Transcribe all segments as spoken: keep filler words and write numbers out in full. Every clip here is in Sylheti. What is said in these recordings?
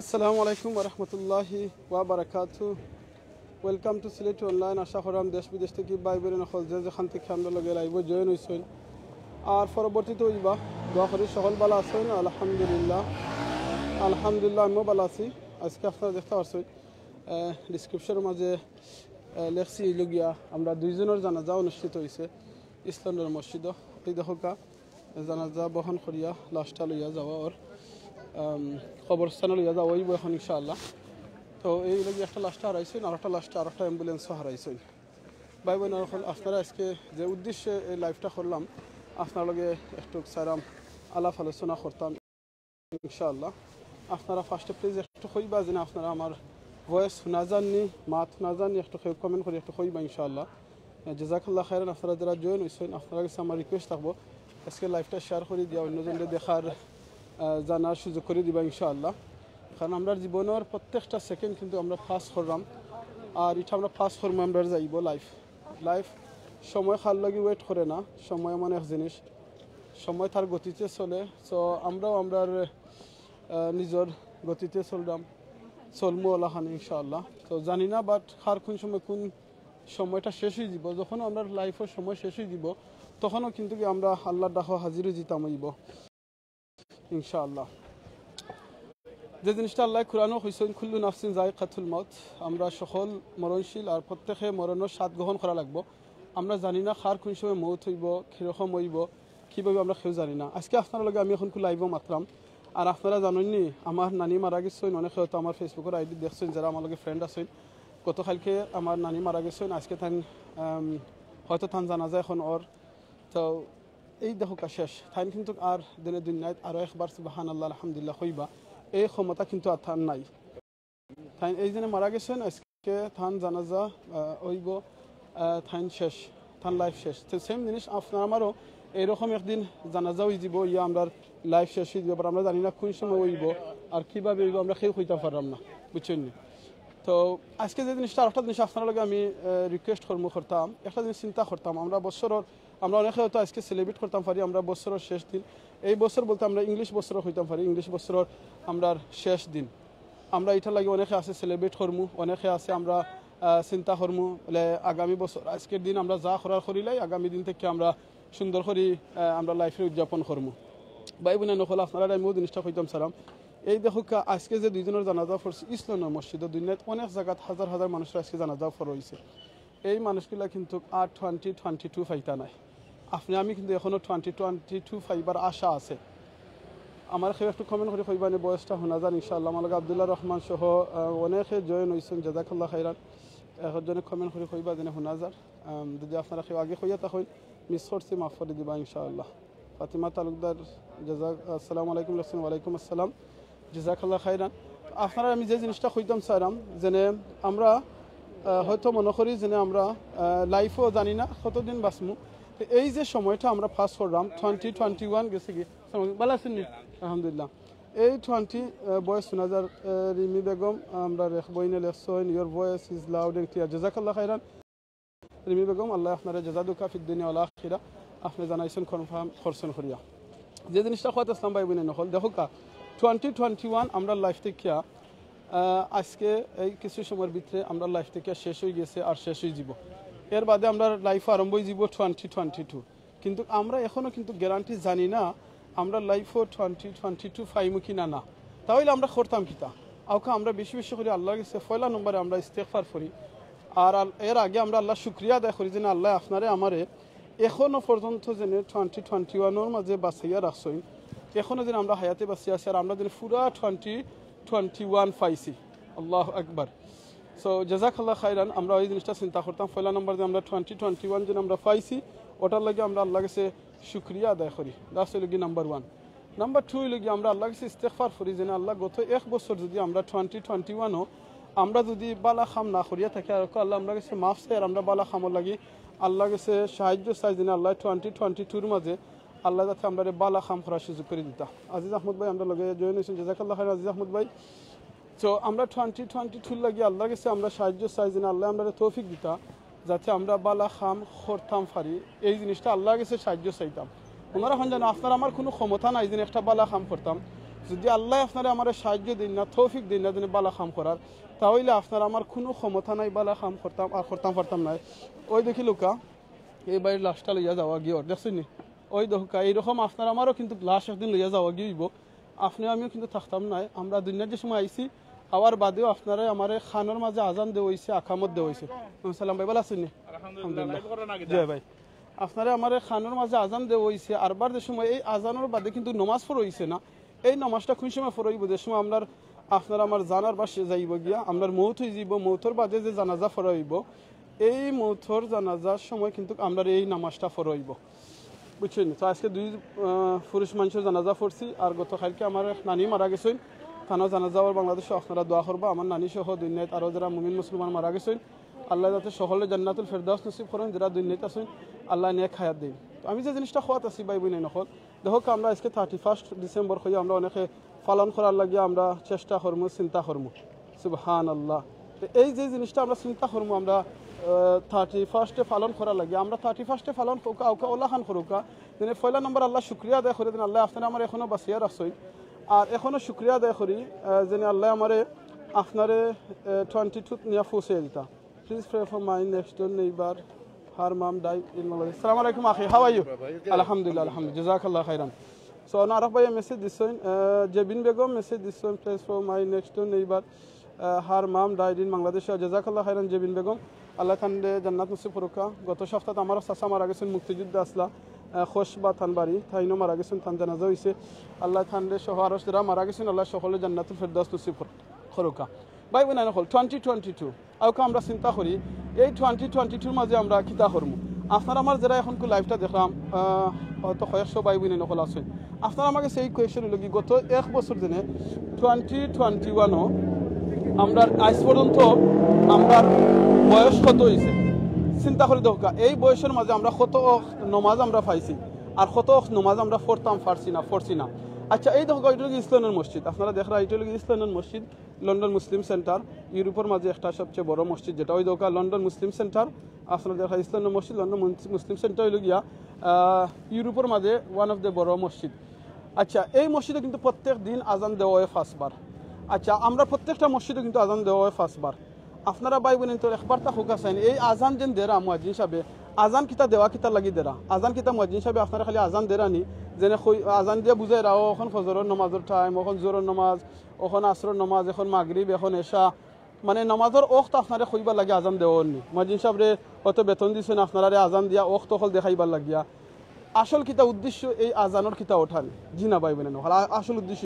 আসসালামু আলাইকুম ওয়া রাহমাতুল্লাহি ওয়া বারাকাতু। Welcome to Sylhet Online. আশা করাম দেশ বিদেশ থাকি ভাই বোন অকল যে যেখান থাকি আমরার লগে live-ও join অইছইন। আর পরবর্তীতে অইবা, দোয়া করি সকল ভালা আছইন। আলহামদুলিল্লাহ, আলহামদুলিল্লাহ, আমিও ভালা আছি। আজকে আপনারা দেখতা পারছইন, আহ, description-র মাঝে, আহ, লেখছি অইলো গিয়া আমরা দুইজনর জানাজা অনুষ্ঠিত অইছে ইস্ট লন্ডন মসজিদো। এই দেখউক্কা, জানাজা বহন করিয়া লাশটা লইয়া যাওয়া অর, আম, কবরস্থানো লইয়া যাওয়া অইবো এখন ইনশাআল্লাহ। তো এই অইলো গিয়া একটা লাশটা হারাইছইন, আর একটা লাশটা আর একটা ambulance-ও হারাইছইন। ভাই বোন অকল, আপনারা আজকে যে উদ্দেশ্যে এই live-টা করলাম, আপনারার লগে একটু সারাম আলাপ আলোচনা করতাম ইনশাআল্লাহ। আপনারা first-এ please একটু কইবা যেন আপনারা আমার voice হুনা যারনি, মাত হুনা যারনি, একটু কেউ comment করি একটু কইবা ইনশাআল্লাহ। জাজাকাল্লাহ খাইরান। আপনারা যারা join অইছইন, আপনারার গেছে আমার request থাকবো, আজকে live-টা share করি দিয়া অন্যজনরে দেখার, আহ, জানার সুযোগ করি দিবা ইনশাআল্লাহ। কারণ আমরার জীবনর প্রত্যেকটা second কিন্তু আমরা pass কররাম, আর ইটা আমরা pass করমু, আমরার যাইবো life। Life সময় কার লাগি wait করে না, সময় এমন এক জিনিস, সময় তার গতিতে চলে। So আমরাও আমরার, আহ, নিজর গতিতে চলরাম, চলমু অলাখান ইনশাআল্লাহ। তো জানি না, but কার কুন সময় কুন সময়টা শেষ অইযিবো। যখন আমরার life-র সময় শেষ অইযিবো, তখনও কিন্তু কি আমরা আল্লাহর ডাকো হাজির অইযিতাম অইবো ইনশাআল্লাহ। যে জিনিসটা আল্লাহ কোরআনও কইছইন, "কুল্লু নাফসিন যায়কাতুল মাউত", আমরা সকল মরণশীল, আর প্রত্যেকে মরণর স্বাদ গ্রহণ করা লাগবো। আমরা জানি না কার কুন সময় মউত অইবো, কিরকম অইবো, কিভাবে আমরা কেউ জানি না। আজকে আপনারার লগে আমি এখন live-ও মাতরাম, আর আপনারা জানইননি আমার নানি মারা গেছইন। অনেকে হয়তো আমার Facebook-র ID দেখছইন, যারা আমার লগে friend আছইন। গতকালকে আমার নানি মারা গেছইন, আজকে তান, আম, হয়তো তান জানাজা এখন অর। তো এই দেখউক্কা শেষ, তাইন কিন্তু আর দিনে দুনিয়াত আরো একবার সুবহানাল্লাহ আলহামদুলিল্লাহ কইবা, এই ক্ষমতা কিন্তু আর তান নাই। তাইন এই দিনে মারা গেছইন, আজকে তান জানাজা, আহ, অইবো, আহ, তাইন শেষ, তান life শেষ। তো same জিনিস আপনার আমারও এইরকম একদিন জানাজা অইযিবো, ইয়া আমরার life শেষ অইযিবো, but আমরা জানি না কুন সময় অইবো আর কিভাবে অইবো, আমরা কেউ কইতাম পাররাম না, বুঝছইননি? তো আজকে যে জিনিসটা, আরেকটা জিনিস আপনারার লগে আমি, আহ, request করমু, করতাম, একটা জিনিস চিন্তা করতাম, আমরা বছরর, আমরা অনেকে হয়তো আজকে celebrate করতাম পারি, আমরা বছরর শেষ দিন, এই বছর বলতে আমরা English বছরও কইতাম পারি, English বছরর আমরার শেষ দিন। আমরা ইটার লাগি অনেকে আছে celebrate করমু, অনেকে আছে আমরা, আহ, চিন্তা করমু, বলে আগামী বছর আজকের দিন আমরা যা করার করিলাই, আগামী দিন থাকি আমরা সুন্দর করি, আহ, আমরা life-রে উদযাপন করমু। ভাই বোন অকল, আপনারারে আমি অউ জিনিসটা কইতাম চাইরাম, এই দেখউক্কা, আজকে যে দুইজনর জানাজা পড়ছে ইস্ট লন্ডন মসজিদো, দুনিয়াত অনেক জাগাত হাজার হাজার মানুষর আজকে জানাজা পড়া অইছে। এই মানুষগুলা কিন্তু আর twenty twenty-two পাইতা নায়। আপনে আমি কিন্তু এখনো twenty twenty-two পাইবার আশা আছে। আমারে কেউ একটু comment করি কইবা নি, voice-টা হুনা যার ইনশাআল্লাহ। আমার লগে আব্দুল্লাহ রহমান সহ, আহ, অনেকে join অইছইন, জাজাকাল্লাহ খাইরান। একজনে comment করি কইবা যেন হুনা যার। আম, যদি আপনারা কেউ আগে কইয়া থাকইন, miss করছি, মাফ করি দিবা ইনশাআল্লাহ। ফাতিমা তালুকদার, জাজাক-, আসসালামু আলাইকুম লেখছইন, ওয়ালাইকুম আসসালাম, জাজাকাল্লাহ খাইরান। আপনারারে আমি যে জিনিসটা কইতাম চাইরাম, যেন আমরা, আহ, হয়তো মনো করি যেন আমরা, আহ, life-ও জানি না কতদিন বাঁচমু। তো এই যে সময়টা আমরা pass করলাম, twenty twenty-one গেছে কি, ভালা আছইন নি? আলহামদুলিল্লাহ। এই twenty, আহ, voice হুনা যার, আহ, রিমি বেগম, আমরার এক বইনে লেখছইন, "Your voice is loud and clear." জাজাকাল্লাহ খাইরান। রিমি বেগম, আল্লাহ আপনারে জাজা দুকা ফিদ দুনিয়া ওয়াল আখিরা, আপনে জানাইছইন confirm করছইন করিয়া। যে জিনিসটা কইতাম চাইরাম ভাই বোন অকল, দেখউক্কা, twenty twenty-one আমরার life থাকিয়া, আহ, আজকে এই কিছু সময়র ভিতরে আমরার life থাকিয়া শেষ অইগেছে আর শেষ অইযিবো। এর বাদে আমরার life আরম্ভ অইযিবো twenty twenty-two। কিন্তু আমরা এখনো কিন্তু guarantee জানি না আমরা life-ও twenty twenty-two পাইমু কি না, না। তাইলে আমরা করতাম কিতা? আউক্কা আমরা বেশি বেশি করি আল্লাহর গেছে পয়লা নম্বরে আমরা ইস্তেগফার করি। আর আল-, এর আগে আমরা আল্লাহর শুকরিয়া আদায় করি যে না, আল্লাহ আপনারে আমারে এখনো পর্যন্ত যেন twenty twenty-one-র মাঝে বাঁচাইয়া রাখছইন, এখনো যেন আমরা হায়াতে বাঁচিয়া আছি, আর আমরা যেন পুরা twenty twenty-one পাইছি। আল্লাহু আকবার। So, জাজাকাল্লাহ খাইরান। আমরা ওই জিনিসটা চিন্তা করতাম, পয়লা নম্বর যে আমরা twenty twenty-one যেন আমরা পাইছি, ওটার লাগি আমরা আল্লাহর গেছে শুকরিয়া আদায় করি। That's হইল গিয়া number one। Number two হইল গিয়া আমরা আল্লাহর গেছে ইস্তেগফার করি যে, আল্লাহ, গত এক বছর যদি আমরা twenty twenty-one-ও আমরা যদি বালা কাম না করিয়া থাকি, আর আল্লাহ, আমরা গেছে মাফ চাই, আর আমরা বালা কামর লাগি আল্লাহর গেছে সাহায্য চাই যে আল্লাহ twenty twenty-two-র মাঝে আল্লাহ যাতে আমরারে বালা কাম করার সুযোগ করি দিতা। আজিজ আহমদ ভাই আমরার লগে join হইছইন, জাজাকাল্লাহ খাইরান আজিজ আহমদ ভাই। So, আমরা twenty twenty-two-র লাগি আল্লাহর গেছে আমরা সাহায্য চাই যে আল্লাহ আমরারে তৌফিক দিতা, যাতে আমরা বালা কাম করতাম পারি। এই জিনিসটা আল্লাহর গেছে সাহায্য চাইতাম। ওনারা এখন জানো, আপনার আমার কোনো ক্ষমতা নাই যে একটা বালা কাম করতাম। যদি আল্লায় আপনারে আমারে সাহায্য দেইন না, তৌফিক দেইন না যেন বালা কাম করার, তা অইলে আপনার আমার কুনু ক্ষমতা নাই বালা কাম করতাম, আর করতাম পারতাম নায়। ওই দেখিলউক্কা, এই ভাইর লাশটা লইয়া যাওয়াগি অর, দেখছইন নি? ওই দেহুক্কা, এইরকম আপনার আমারও কিন্তু লাশ একদিন লইয়া যাওয়াগি অইবো। আপনে আমিও কিন্তু থাকতাম নায়। আমরা দুনিয়াত যে সময় আইছি, আওয়ার বাদেও আপনারে আমারে কানর মাঝে আজান দেওয়া অইছে, আকামত দেওয়া অইছে। সালাম ভাই, ভালা আছইন নি? আলহামদুলিল্লাহ। জি ভাই, আপনারে আমারে কানর মাঝে আজান দেওয়া অইছে, আরবার যে সময় এই আজানর বাদে কিন্তু নমাজ পড়া অইছে না। এই নমাজটা কুন সময় পড়া অইবো? যে সময় আমরার, আপনার আমার জানার বাসে যাইবো গিয়া, আমরার মউত অইযিবো, মউতর বাদে যে জানাজা পড়া অইবো, এই মউতর জানাজার সময় কিন্তু আমরার এই নমাজটা পড়া অইবো। বুঝছইন? তো আজকে দুই, আহ, পুরুষ মানষর জানাজা পড়ছি, আর গত কাইলকে আমার এক নানি মারা গেছইন, তানর জানাজা অর বাংলাদেশো। আপনারা দোয়া করবা, আমার নানি সহ দুনিয়াত আরো যেরা মুমিন মুসলমান মারা গেছইন, আল্লায় যাতে সকলরে জান্নাতুল ফেরদাউস নসিব করইন, যেরা দুনিয়াত আছইন, আল্লায় নেক হায়াত দেইন। তো আমি যে জিনিসটা কওয়াত আছি ভাই বইনাইন অকল, দেখউক্কা, আমরা আজকে thirty first December কইয়া আমরা অনেকে পালন করার লাগি আমরা চেষ্টা করমু, চিন্তা করমু। সুবহানাল্লাহ। তো এই যে জিনিসটা আমরা চিন্তা করমু, আমরা, আহ, thirty first এ পালন করার লাগি, আমরা thirty first এ পালন করউক্কা, অউক্কা অলাখান করউক্কা, যেন পয়লা নম্বর আল্লার শুকরিয়া আদায় করি, যেন আল্লায় আপনারে আমারে এখনো বাঁচাইয়া রাখছইন। আর এখনো শুকরিয়া আদায় করি, আহ, যেন আল্লায় আমারে, আপনারে, আহ, twenty two নিয়া পৌঁছাইয়া দিতা। Please pray for my next door neighbor. Her mom died in Bangladesh. আসসালামু আলাইকুম আখি, how are you? আলহামদুলিল্লাহ, আলহামদুলিল্লাহ, জাযাকাল্লাহ খাইরান। So, অনো আরক ভাইয়ে message দিছইন, আহ, জেবিন বেগম message দিছইন, pray for my next door neighbor. Ah, her mom died in Bangladesh. জাযাকাল্লাহ খাইরান জেবিন বেগম। আল্লায় তানরে জান্নাত নসিব করউক্কা। গত সপ্তাহত আমারও চাচা মারা গেছইন, মুক্তিযোদ্ধা আছলা, আহ, খোশবা তান বাড়ি, তাইনও মারা গেছইন, তান জানাজা অইছে। আল্লায় তানরে সহ আরো যেরা মারা গেছইন, আল্লায় সকলরে জান্নাতুল ফেরদাউস নসিব কর-, করউক্কা। ভাই বইনাইন অকল, twenty twenty two, অউক্কা আমরা চিন্তা করি, এই twenty twenty two র মাঝে আমরা কিতা করমু? আপনার আমার যেরা এখনকু live টা দেখরাম, আহ, হয়তো কয়েকশো ভাই বইনাইন অকল আছইন। আপনার আমার গেছে এই question অইলো কি, গত এক বছর যেনে twenty twenty one ও আমরার আইজ পর্যন্ত আমরার বয়স কত অইছে? চিন্তা করি দেখউক্কা, এই বয়সর মাঝে আমরা কত অক্ত নমাজ আমরা পাইছি, আর কত অক্ত নমাজ আমরা পড়তাম পারছি না, পড়ছি না। আচ্ছা, এই দেখউক্কা, ইটা অইলো গি ইস্ট লন্ডন মসজিদ, আপনারা দেখরা, ইটা অইলো গি ইস্ট লন্ডন মসজিদ। লন্ডন মুসলিম সেন্টার, ইউরোপর মাঝে একটা সবচেয়ে বড় মসজিদ, যেটা অই দেখউক্কা লন্ডন মুসলিম সেন্টার। আপনারা দেখরা ইস্ট লন্ডন মসজিদ, লন্ডন মুন-, মুসলিম সেন্টার অইলো গিয়া, আহ, ইউরোপর মাঝে one of the বড় মসজিদ। আচ্ছা, এই মসজিদো কিন্তু প্রত্যেক দিন আজান দেওয়া অয় পাঁচবার। আচ্ছা, আমরা প্রত্যেকটা মসজিদো কিন্তু আজান দেওয়া অয় পাঁচবার। আপনারা ভাই বইনাইন তো একবার তা কউক্কা চাইন, এই আজান যেন দেরা মুয়াজ্জিন সাবে, আজান কিতা দেওয়া কিতার লাগি দেরা? আজান কিতা মুয়াজ্জিন সাবে আপনারা খালি আজান দেরা নি, যেনে কই আজান দিয়া বুঝাইরা, "ও, অখন ফজরর নমাজর time, অখন জোহরর নমাজ, অখন আসরর নমাজ, অখন মাগরিব, অখন এশা।" মানে, নমাজর অক্ত আপনারে কইবার লাগি আজান দেওয়া অর নি। মুয়াজ্জিন সাবরে অত বেতন দিছইন আপনারারে আজান দিয়া অক্ত অকল দেখাইবার লাগিয়া। আসল কিতা উদ্দেশ্য এই আজানর কিতা অটা নি? জি না ভাই বইনাইন অকল, আ-, আসল উদ্দেশ্য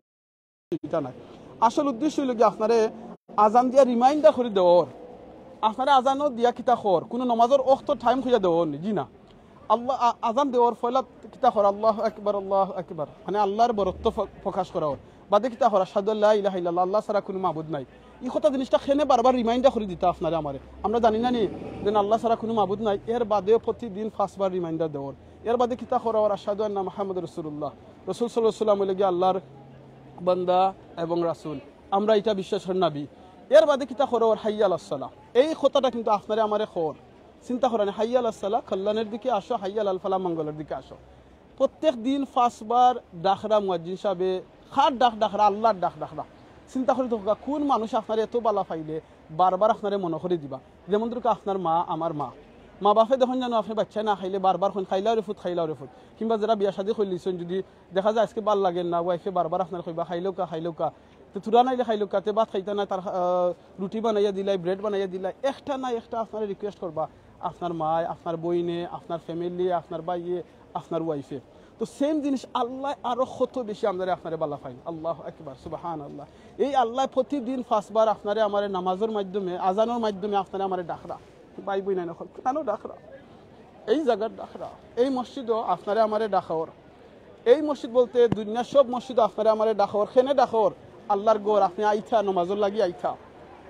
ইটা নায়। আসল উদ্দেশ্য অইলো গি আপনারে আজান দিয়া reminder করি দেওয়া অর। আপনারে আজানও দিয়া কিতা কর, কুনু নমাজর অক্ত time কইয়া দেওয়া অর নি, জি না। আল্লাহ আ-, আজান দেওয়ার পয়লা কিতা কর, "আল্লাহু আকবার, আল্লাহু আকবার", মানে আল্লার বড়ত্ব ফ-, প্রকাশ করা অর। বাদে কিতা কর, "আশহাদু আল্লা ইলাহা ইল্লাল্লাহ, আল্লাহ ছাড়া কুনু মাবুদ নাই।" ই কথা জিনিসটা কেনে বারবার reminder করি দিতা আপনারে আমারে। আমরা জানি না নি যেন আল্লাহ ছাড়া কুনু মাবুদ নাই, এর বাদেও প্রতিদিন পাঁচবার reminder দেওয়া অর। এর বাদে কিতা করা অর, "আশহাদু আন্না মুহাম্মাদুর রাসূলুল্লাহ।" রসুল সাল্লাল্লাহু আলাইহি ওয়াসাল্লাম অইলো গিয়া আল্লার বান্দা এবং রাসূল, আমরা ইটা বিশ্বাস করি নাবি। এর বাদে কিতা করা অর, "হাইয়া আলাস সালাহ।" এই কথাটা কিন্তু আপনারে আমারে কর, চিন্তা করা নি, "হাইয়া আলাস সালাহ, কল্যাণের দিকে আসো, হাইয়া আলাল ফালাহ, মঙ্গলের দিকে আসো।" প্রত্যেক দিন পাঁচবার ডাকরা মুয়াজ্জিন সাবে, কার ডাক ডাকরা? আল্লার ডাক ডাকরা। চিন্তা করি দেখউক্কা, কুন মানুষ আপনারে এত বালা পাইলে বারবার আপনারে মনো করি দিবা? যেমন ধরউক্কা, আপনার মা, আমার মা, মা বাপে দেখইন জানো আপনে বাইচ্চায় না খাইলে বারবার কইন, "খাইলাও রে ফুত, খাইলাও রে ফুত।" কিংবা যেরা বিয়া শাদি করিলিছইন, যদি দেখা যায় আজকে ভালা লাগের না, wife এ বারবার আপনারে কইবা, "খাইলাউক্কা, খাইলাউক্কা।" তে থুড়া নাইলে খাইলাউক্কা, তে ভাত খাইতা না, তার, আহ, রুটি বানাইয়া দিলাই, bread বানাইয়া দিলাই, একটা না একটা আপনারে request করবা। আপনার মায়, আপনার বইনে, আপনার family, আপনার ভাইয়ে, আপনার wife এ। তো same জিনিস আল্লায় আরো কত বেশি আমরারে আপনারে বালা পাইন। আল্লাহু আকবার, সুবহানাল্লাহ। এই আল্লায় প্রতিদিন পাঁচবার আপনারে আমারে নামাজর মাধ্যমে, আজানর মাধ্যমে আপনারে আমারে ডাকরা। ভাই বইনাইন অকল, কেনে ডাকরা? এই জাগার ডাকরা, এই মসজিদো আপনারে আমারে ডাকা অর। এই মসজিদ বলতে দুনিয়ার সব মসজিদো আপনারে আমারে ডাকা অর। কেনে ডাকা অর? আল্লার ঘর, আপনে আইতা, নমাজর লাগি আইতা।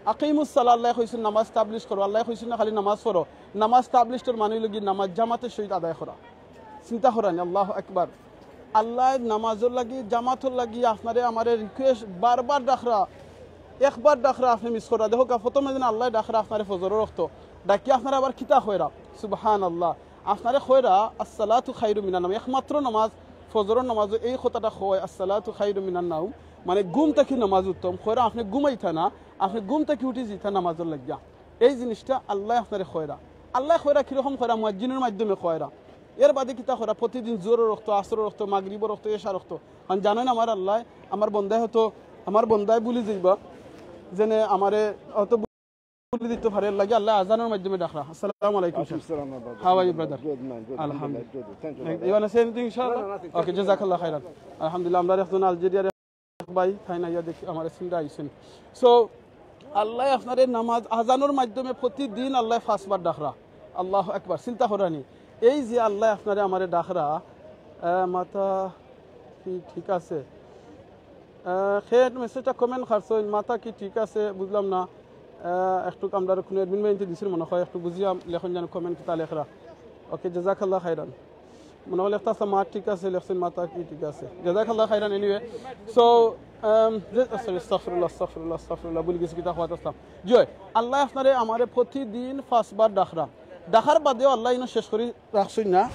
আকিমুস সালাহ, আল্লায় কইছইন নামাজ establish করো, আল্লায় কইছইন না খালি নামাজ পড়ো। নামাজ establish অর মানে অইলো গি নামাজ জামাতের সহিত আদায় করা। চিন্তা করা নি, আল্লাহু আকবার। আল্লায় নামাজর লাগি, জামাতর লাগি আপনারে আমারে request, বারবার ডাকরা, একবার ডাকরা আপনে miss করা। দেখউক্কা, প্রথমে যেন আল্লায় ডাকরা আপনারে ফজরর অক্ত, ডাকি আপনারে আবার কিতা কইরা? সুবহানাল্লাহ। আপনারে কইরা, "আসসালাতু খায়রুম মিনান নাওম", একমাত্র নমাজ ফজরর নামাজও এই কথাটা কয়, "আসসালাতু খায়রুম মিনান নাউম", মানে ঘুম থাকি নামাজ উত্তম। কইরা আপনে ঘুমাইতা না, আপনে ঘুম থাকি উঠি যিতা নামাজর লাগিয়া। এই জিনিসটা আল্লায় আপনারে কইরা। আল্লায় কইরা কিরকম কইরা? মুয়াজ্জিনর মাধ্যমে কইরা। এর বাদে কিতা কইরা? প্রতিদিন জোহরর অক্ত, আসরর অক্ত, মাগরিবর অক্ত, এশার অক্ত। কারণ জানইন আমার আল্লায়, আমার বন্দায় হয়তো, আমার বন্দায় ভুলি যাইবা, যেনে আমারে হয়তো ভুলি দিতো পারে, এর লাগি আল্লায় আজানর মাধ্যমে ডাকরা। আসসালামু আলাইকুম, ওয়ালাইকুম স্যার। আসসালাম, brother। How are you, brother? Good, man, good. আলহামদুলিল্লাহ। Good, good. Thank you, You wanna brother। Say anything, inshallah? No, no, nothing। Okay, thank you। জাযাকাল্লাহ খাইরান। আলহামদুলিল্লাহ, আমরার একজন আলজেরিয়ার এক ভাই, তাইন আইয়া দেখি আমার সিন্ডা আইছইন। So, আল্লায় আপনারে নামাজ আজানর মাধ্যমে প্রতিদিন আল্লায় পাঁচবার ডাকরা। আল্লাহু আকবার, চিন্তা করইন নি। এই যে আল্লায় আপনারে আমারে ডাকরা, আহ, মাথা কি ঠিক আছে? আহ, খে মেসেজটা comment করছইন, মাথা কি ঠিক আছে বুঝলাম না। আহ, একটু আমরা কুনু admin ভাইন্তে দিছইন মনে অয়, একটু বুঝিয়া লেখইন যেন comment কিতা লেখরা। Okay, জাযাকাল্লাহ খাইরান। মনে অয় লেখতা আছে মাথা ঠিক আছে, লেখছইন মাথা কি ঠিক আছে। জাযাকাল্লাহ খাইরান। Anyway, so, um, যে, sorry, আস্তাগফিরুল্লাহ, আস্তাগফিরুল্লাহ, আস্তাগফিরুল্লাহ, ভুলি গেছি কিতা কওয়াত আছলাম। জি অয়, আল্লায় আপনারে আমারে প্রতিদিন পাঁচবার ডাকরা। ডাকার বাদেও আল্লায় ইনো শেষ করি রাখছইন না।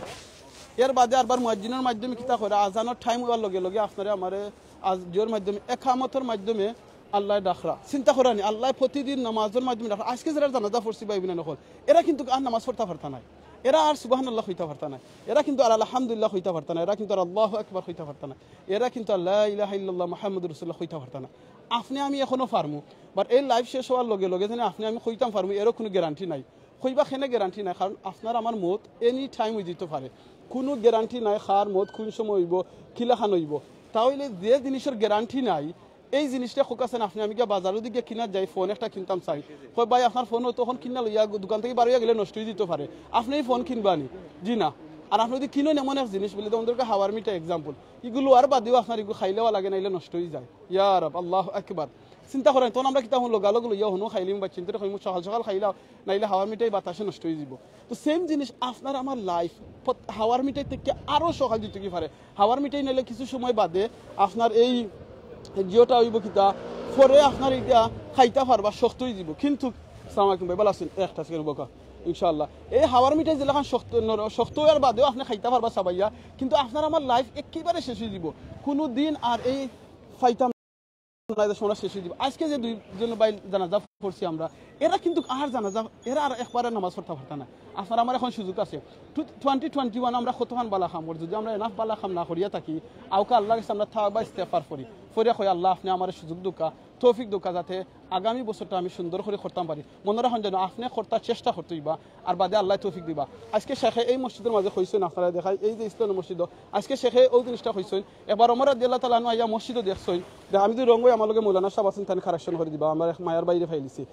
এর বাদে আরবার মুয়াজ্জিনর মাধ্যমে কিতা কইরা, আজানর time অওয়ার লগে লগে আপনারে আমারে আজ জোহরর মাধ্যমে, একামতর মাধ্যমে আল্লায় ডাকরা। চিন্তা করইন নি, আল্লায় প্রতিদিন নামাজর মাধ্যমে ডাকরা। আজকে যেরার জানাজা পড়ছি ভাই বোন অকল, এরা কিন্তু আর নামাজ পড়তা পারতা নায়, এরা আর সুবহানাল্লাহ কইতা পারতা নায়, এরা কিন্তু আর আলহামদুলিল্লাহ কইতা পারতা নায়, এরা কিন্তু আর আল্লাহু আকবার কইতা পারতা নায়, এরা কিন্তু আর লা ইলাহা ইল্লাল্লাহ মুহাম্মাদুর রাসূলুল্লাহ কইতা পারতা নায়। আপনে আমি এখনো পারমু, but এই live শেষ অওয়ার লগে লগে যেন আপনে আমি কইতাম পারমু, এরও কুনু guarantee নাই। কইবা কেনে guarantee নাই? কারণ আপনার আমার মউত any time অই যাইতো পারে, কুনু guarantee নাই কার মউত কুন সময় অইবো, কিলাখান অইবো। তা অইলে যে জিনিসর guarantee নাই, এই জিনিসটা কউক্কা চাইন আপনে আমি গিয়া বাজারো দি গিয়া কিনাত যাই, ফোন একটা কিনতাম চাই, কয়, "ভাই, আপনার ফোন তো অখন কিনা লইয়া দোকান থাকি বার অইয়া গেলে নষ্ট অই যাইতো পারে, আপনে ই ফোন কিনবা নি?" জি না। আর আপনে যদি কিনইন এমন এক জিনিস, বুলে যেমন ধরউক্কা হাওয়ার মিঠাই example, ইগু লওয়ার বাদেও আপনার ইগু খাইলেও লাগে, নাইলে নষ্ট অই যায়। ইয়া রব, আল্লাহু আকবার। চিন্তা করইন, তখন আমরা কিতা অইবো, লগালগ লইয়া হনো খাইলিমু, বাচ্চাইন্তরে কইমু সকাল সকাল খাইলাও, নাইলে হাওয়ার মিঠাই বাতাসে নষ্ট অই যাইবো। তো same জিনিস আপনার আমার life, হাওয়ার মিঠাই থাকি আরো সকাল দিতে কি পারে। হাওয়ার মিঠাই নাইলে কিছু সময় বাদে আপনার এই জিওটা অইবো কিতা, পরে আপনার ইটা খাইতা পারবা, শক্ত অই যাইবো। কিন্তু, আসসালামু আলাইকুম ভাই, ভালা আছইন? একটা second বউক্কা, ইনশাআল্লাহ। এই হাওয়ার মিঠাই যেলাখান শক্ত, নর-, শক্ত অওয়ার বাদেও আপনে খাইতা পারবা চাবাইয়া, কিন্তু আপনার আমার life একেবারে শেষ অই যাইবো। কুনু দিন আর এই পাইতাম না, এটা সময় শেষ অই যাইবো। আজকে যে দুইজন ভাই জানাজা পড়ছি আমরা, এরা কিন্তু আর জানাজা, এরা আর একবারে নামাজ পড়তা পারতা না। আপনার আমার অখন সুযোগ আছে। Two-, twenty twenty-one আমরা কতখান ভালা কাম করি, যদি আমরা enough ভালা কাম না করিয়া থাকি, আউক্কা আল্লাহর গেছে আমরা তাওবা ইস্তেগফার করি, পড়িয়া কই, "আল্লাহ, আপনে আমারে সুযোগ দেউক্কা, তৌফিক দেউক্কা, যাতে আগামী বছরটা আমি সুন্দর করি করতাম পারি।" মনো রাখইন যেন আপনে করতা চেষ্টা করতে অইবা, আর বাদে আল্লায় তৌফিক দিবা। আজকে শেখে এই মসজিদর মাঝে কইছইন, আপনারারে দেখাই, এই যে ইসলামী মসজিদ, আজকে শেখে অউ জিনিসটা কইছইন। একবার ওমর রাদিয়াল্লাহু তাআলা আনহু আইয়া মসজিদো দেখছইন, দেখ, আমি যদি wrong অই, আমার লগে মৌলানা সাব আছইন, তাইন correction করি দিবা, আমার এক মায়ার ভাইরে পাইলিছি।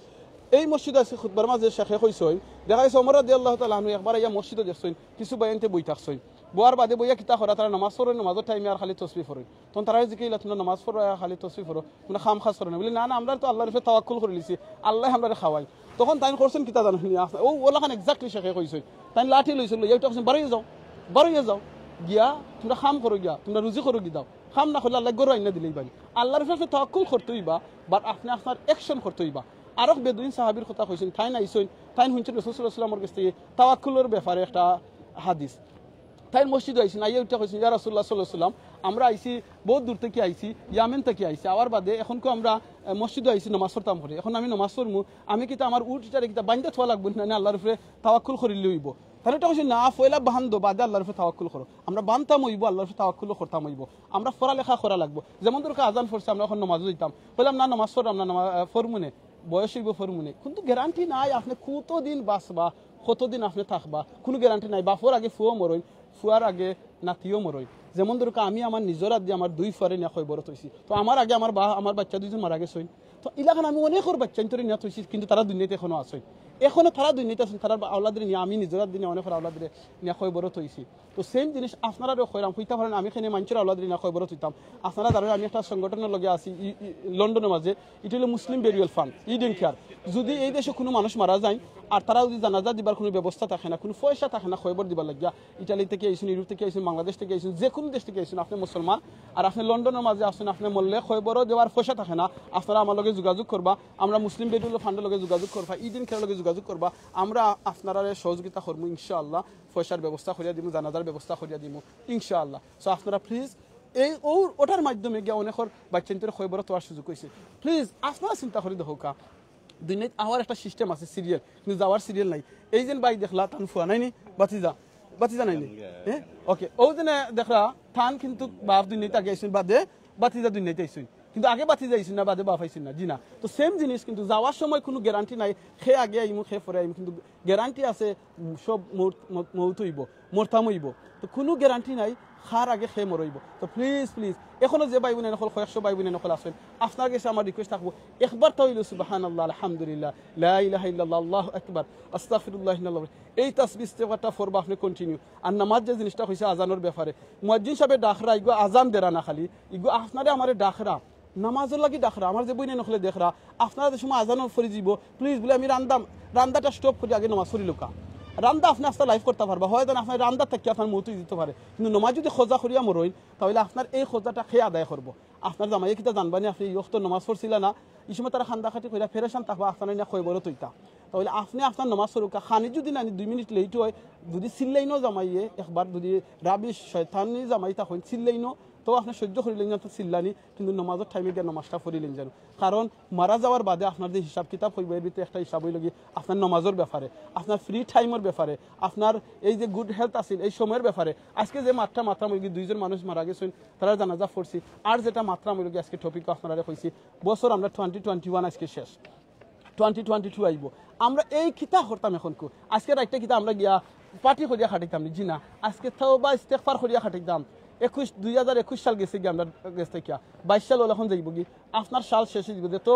এই মসজিদো আজকে খুতবার মাঝে শেখে কইছইন, দেখা গেছে ওমর রাদিয়াল্লাহু তাআলা আনহু একবার আইয়া মসজিদো দেখছইন, কিছু ভাইয়াইন্তে বই থাকছইন। বওয়ার বাদে বইয়া কিতা করা, তারা নামাজ পড়ইন, নামাজর time-এ আর খালি তসবিহ পড়ইন। তখন তারারে জিকাইলা, "তুমরা নামাজ পড়ো আর খালি তসবিহ পড়ো, তুমরা কাম কাজ করো না?" বুলে, "না, না, আমরা তো আল্লাহর উপরে তাওয়াক্কুল করিলিছি, আল্লায় আমরারে খাওয়াইন।" তখন তাইন করছইন কিতা জানো নি? আস-, অউ, অলাখান exactly শেখে কইছইন। তাইন লাঠি লইছইন, লইয়া উঠা কইছইন, "বারইয়া যাও, বারইয়া যাও, গিয়া তুমরা কাম করো গিয়া, তুমরা রুজি করো গি দাও, কাম না করলে আল্লায় গরু আইনা দিলাইবা নি।" আল্লাহর উপরে আপনে তাওয়াক্কুল করতে অইবা, but আপনে আপনার action করতে অইবা। আরক বেদুইন সাহাবীর কথা কইছইন, তাইন আইছইন, তাইন হুনছইন রাসূল সাল্লাল্লাহু আলাইহি ওয়াসাল্লামর গেছ থাকি তাওয়াক্কুলর ব্যাপারে একটা হাদিস। তাইন মসজিদো আইছইন, আইয়া উঠা কইছইন, "ইয়া রাসূলুল্লাহ সাল্লাল্লাহু আলাইহি ওয়াসাল্লাম, আমরা আইছি, বউত দূর থাকি আইছি, ইয়ামেন থাকি আইছি, আওয়ার বাদে অখন কু আমরা, আহ, মসজিদো আইছি নামাজ পড়তাম করি, অখন আমি নামাজ পড়মু, আমি কিতা আমার উট ইটারে কিতা বাইন্ধা থওয়া লাগবো না, না আল্লাহর উপরে তাওয়াক্কুল করিলে অইবো?" তাইন উল্টা কইছইন, "না, পয়লা বান্ধো, বাদে আল্লাহর উপরে তাওয়াক্কুল করো।" আমরা বান্ধতাম অইবো, আল্লাহর উপরে তাওয়াক্কুলও করতাম অইবো, আমরা পড়ালেখা করা লাগবো। যেমন ধরউক্কা আজান পড়ছে, আমরা অখন নামাজো যাইতাম, কইলাম, "না, নামাজ পড়ো, আমরা নামা-, আহ, পড়মুনে, বয়স অইবো পড়মুনে।" কিন্তু guarantee নাই আপনে কতদিন বাঁচবা, কতদিন আপনে থাকবা, কুনু guarantee নাই। বাপর আগে ফুয়াও মরইন, ফুয়ার আগে নাতিও মরইন। যেমন ধরউক্কা আমি আমার নিজর আতদি আমার দুই ফুয়ারে নিয়া কয়বরো থইছি। তো আমার আগে আমার বা-, আমার বাইচ্চা দুইজন মারা গেছইন। তো ইলাখান আমি অনেকর বাইচ্চাইন্তরে নিয়া থইছি, কিন্তু তারা দুনিয়াত অখনো আছইন। অখনো তারা দুনিয়াত আছইন, তারার বা-, আওলাদরে নিয়া আমি নিজর আতদি নিয়া অনেকর আওলাদরে নিয়া কয়বরো থইছি। তো same জিনিস আপনারারেও কইরাম, কইতা পারইন আমি কেনে মানষর আওলাদরে নিয়া কয়বরো থইতাম। আপনারা জানইন আমি একটা সংগঠনর লগে আছি, ই-, ই-, লন্ডনর মাঝে, ইটা অইলো Muslim Burial Fund, Eden Care। যদি এই দেশো কুনু মানুষ মারা যাইন, আর তারা যদি জানাজা দিবার কুনু ব্যবস্থা থাকে না, কুনু পয়সা থাকে না খয়বর দিবার লাগিয়া, ইটালি থাকি আইছইন, ইউরোপ থাকি আইছইন, বাংলাদেশ থাকি আইছইন, যে কুনু দেশ থাকি আইছইন, আপনে মুসলমান, আর আপনে লন্ডনর মাঝে আছইন, আপনে মরলে খয়বরও দেওয়ার পয়সা থাকে না, আপনারা আমার লগে যোগাযোগ করবা, আমরা মুসলিম বেডুল ফান্ডর লগে যোগাযোগ করবা, ইদিন খেয়ার লগে যোগাযোগ করবা, আমরা আপনারারে সহযোগিতা করমু ইনশাআল্লাহ, পয়সার ব্যবস্থা করিয়া দিমু, জানাজার ব্যবস্থা করিয়া দিমু ইনশাআল্লাহ। So আপনারা প্লিজ এই ও-, ওটার মাধ্যমে গিয়া অনেকর বাচ্চাইন্তরে খয়বরও তোয়ার সুযোগ অইছে। প্লিজ আপনারা চিন্তা করি দেখউক্কা, দুনিয়াত আওয়ার একটা সিস্টেম আছে সিরিয়াল, কিন্তু যাওয়ার সিরিয়াল নাই। এই যেন ভাই দেখলা তান ফুয়া নাইনি, ভাতিজা, ভাতিজা নাইনি, হ্যাঁ, ওকে, ও যেন দেখলা তান কিন্তু বাপ দুনিয়াত আগে আইছইন, বাদে ভাতিজা দুনিয়াত আইছইন, কিন্তু আগে ভাতিজা আইছইন না, বাদে বাপ আইছইন না, জি না। তো সেম জিনিস, কিন্তু যাওয়ার সময় কুনু গ্যারান্টি নাই, কে আগে আইমু, কে পরে আইমু, কিন্তু গ্যারান্টি আছে, উম, সব মৌত, মৌ-, মৌত অইবো, মরতাম অইবো। তো কুনু গ্যারান্টি নাই কার আগে কে মরইবো। তো প্লিজ, প্লিজ, এখনো যে ভাই বইন অকল, কয়েকশো ভাই বইন অকল আছইন, আপনার গেছে আমার রিকোয়েস্ট থাকবো, একবার তো অইলো সুবহানাল্লাহ, আলহামদুলিল্লাহ, লা ইলাহা ইল্লাল্লাহ, আল্লাহু আকবার, আস্তাগফিরুল্লাহ, ইন্নাল্লাহ, এই তাসবিহ ইস্তেগফারটা পড়বা আপনে কন্টিনিউ। আর নামাজ যে জিনিসটা কইছে আজানর ব্যাপারে, মুয়াজ্জিন সাবে ডাকরা, ইগু আজান দেরা না খালি, ইগু আপনারে আমারে ডাকরা, নামাজর লাগি ডাকরা, আমার যে বইন অকলে দেখরা, আপনারা যে সময় আজান পড়ি যিবো, প্লিজ বুলে আমি রান্দা, রান্দাটা স্টপ করি আগে নামাজ পড়িলউক্কা। রান্দা আপনে আস্তা লাইভ করতা পারবা, হয়তো না আপনার রান্দা থাকি আপনার মৌত অই যিতো পারে, কিন্তু নামাজ যদি খজা করিয়া মরইন, তাহলে আপনার এই খজাটা কে আদায় করবো? আপনার জামাইয়ে কিতা জানবা নি আপনে এই অক্ত নামাজ পড়ছিলা না? এই সময় তারা কান্দাকাটি করিয়া পেরেশান থাকবা, আপনারা না খয়বরও থইতা। তাহলে আপনে আপনার নামাজ পড়উক্কা, খানি যদি নানি দুই মিনিট লেট হয়, যদি চিল্লাইনও জামাইয়ে একবার, যদি রাবিশ শয়তানি জামাই থাকইন, চিল্লাইনও, তো আপনে সহ্য করিলেন না তো চিল্লানি, কিন্তু নামাজর টাইমে গিয়া নামাজটা পড়িলেন যেন। কারণ মারা যাওয়ার বাদে আপনার যে হিসাব কিতাব অইবো, এর ভিতরে একটা হিসাব অইলো গি আপনার নামাজর ব্যাপারে, আপনার ফ্রি টাইমর ব্যাপারে, আপনার এই যে গুড হেলথ আছিল এই সময়র ব্যাপারে। আজকে যে মাতটা মাতরাম অইলো গি দুইজন মানুষ মারা গেছইন, তারার জানাজা পড়ছি। আর যেটা মাতরাম অইলো গি আজকে টপিকও আপনারারে কইছি, বছর আমরা টোয়েন্টি টোয়েন্টি ওয়ান আজকে শেষ, টোয়েন্টি টোয়েন্টি টু আইবো। আমরা এই কিতা করতাম এখন কু? আজকে রাইতটা কিতা আমরা গিয়া পার্টি করিয়া কাটাইতাম নি? জি না। আজকে তওবা ইস্তেগফার করিয়া কাটাইতাম। একুশ, দুই হাজার একুশ সাল গেছে গিয়া আমরা গেছ থাকিয়া। বাইশ সাল অইলো, এখন যাইবো গি। আপনার সাল শেষ অই যিবো। যেতো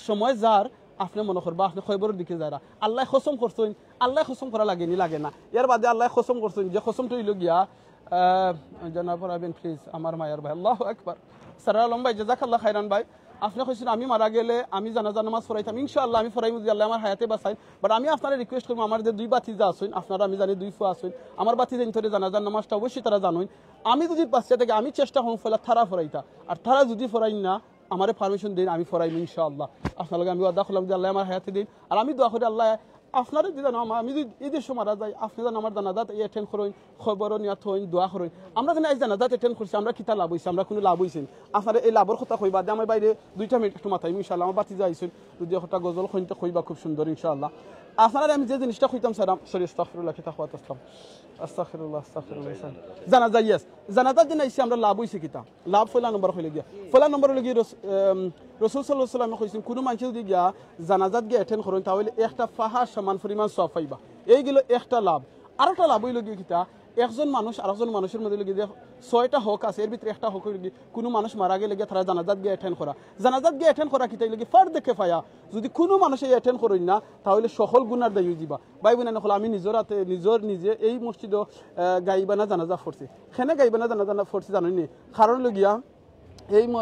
সময় যার, আপনে মনো করবা, আপনে খয়বরর দিকে যাইরা। আল্লায় কসম করছইন, আল্লায় কসম করা লাগে নি? লাগে না। এর বাদে আল্লায় কসম করছইন, যে কসমটা অইলো গিয়া, আহ, জনাব রাবিন, প্লিজ, আমার মায়ার ভাই, আল্লাহু আকবার। সারার আলম ভাই, জাযাকাল্লাহ খাইরান ভাই। আপনে কইছইন, আমি মারা গেলে আমি জানাজা নামাজ পড়াইতাম। ইনশাআল্লাহ, আমি পড়াইমু যদি আল্লায় আমার হায়াতে বাঁচাইন। But আমি আপনারে রিকোয়েস্ট করমু, আমার যে দুই ভাতিজা আছইন, আপনারা আমি জানি দুই ফুয়া আছইন, আমার ভাতিজাইন্তরে জানাজার নামাজটা অবশ্যই তারা জানইন। আমি যদি বাঁচিয়া থাকি, আমি চেষ্টা করমু পয়লা তারা পড়াইতা। আর তারা যদি পড়াইন না, আমারে পারমিশন দেইন, আমি পড়াইমু ইনশাআল্লাহ। আপনার লগে আমি ওয়াদা করলাম যে আল্লায় আমার হায়াতে দেইন। আর আমি দোয়া করি আল্লায় আপনারে যদি জানো, আমা-, আমি যদি এই দেশো মারা যাই, আপনে যেন আমার জানাজাত অ্যাটেন্ড করইন, খবরও নিয়া থইন, দোয়া করইন। আমরা যেন এই জানাজাত অ্যাটেন্ড করছি, আমরা কিতা লাভ অইছে? আমরা কুনু লাভ অইছে নি? আপনারা এই লাভর কথা কইবা, দে আমার বাইরে দুইটা মিনিট একটু মাতাইমু ইনশাআল্লাহ। আমার ভাতিজা আইছইন, যদি একটা গজল কইন তে কইবা খুব সুন্দর ইনশাআল্লাহ। আপনারারে আমি যে জিনিসটা কইতাম চাইরাম, সরি, আস্তাগফিরুল্লাহ, কিতা কওয়াত আসলাম। আস্তাগফিরুল্লাহ, আস্তাগফিরুল্লাহ। জানাজা, ইয়েস। জানাজার দিন আইছি আমরা, লাভ অইছে কিতা? লাভ পয়লা নম্বর অইলো গিয়া। পয়লা নম্বর অইলো গিয়া রস-, আম, রসুল সাল্লাল্লাহু আলাইহি ওয়াসাল্লামে কইছইন, কুনু মানষে যদি গিয়া জানাজাত গিয়া অ্যাটেন্ড করইন, তাহলে একটা পাহাড় সমান পরিমাণ সওয়াব পাইবা। এই গেলো একটা লাভ। আরেকটা লাভ অইলো গিয়া কিতা? একজন মানুষ আরেকজন মানুষর মধ্যে অইলো গিয়া যে ছয়টা হক আছে, এর ভিতরে একটা হক অইলো গিয়া কুনু মানুষ মারা গেলে গিয়া তারা জানাজাত গিয়া অ্যাটেন্ড করা। জানাজাত গিয়া অ্যাটেন্ড করা কিতা অইলো গিয়া? ফার্দে কেফায়া। যদি কুনু মানুষে অ্যাটেন্ড করইন না, তাহলে সকল গুনার দায়ী অই যিবা। ভাই বইন অকল, আমি নিজর হাতে, নিজর নিজে এই মসজিদো, আহ, গাইবানা জানাজা পড়ছি। কেনে গাইবানা জানাজা না পড়ছি জানইন নি? কারণ অইলো গিয়া, এই ম-,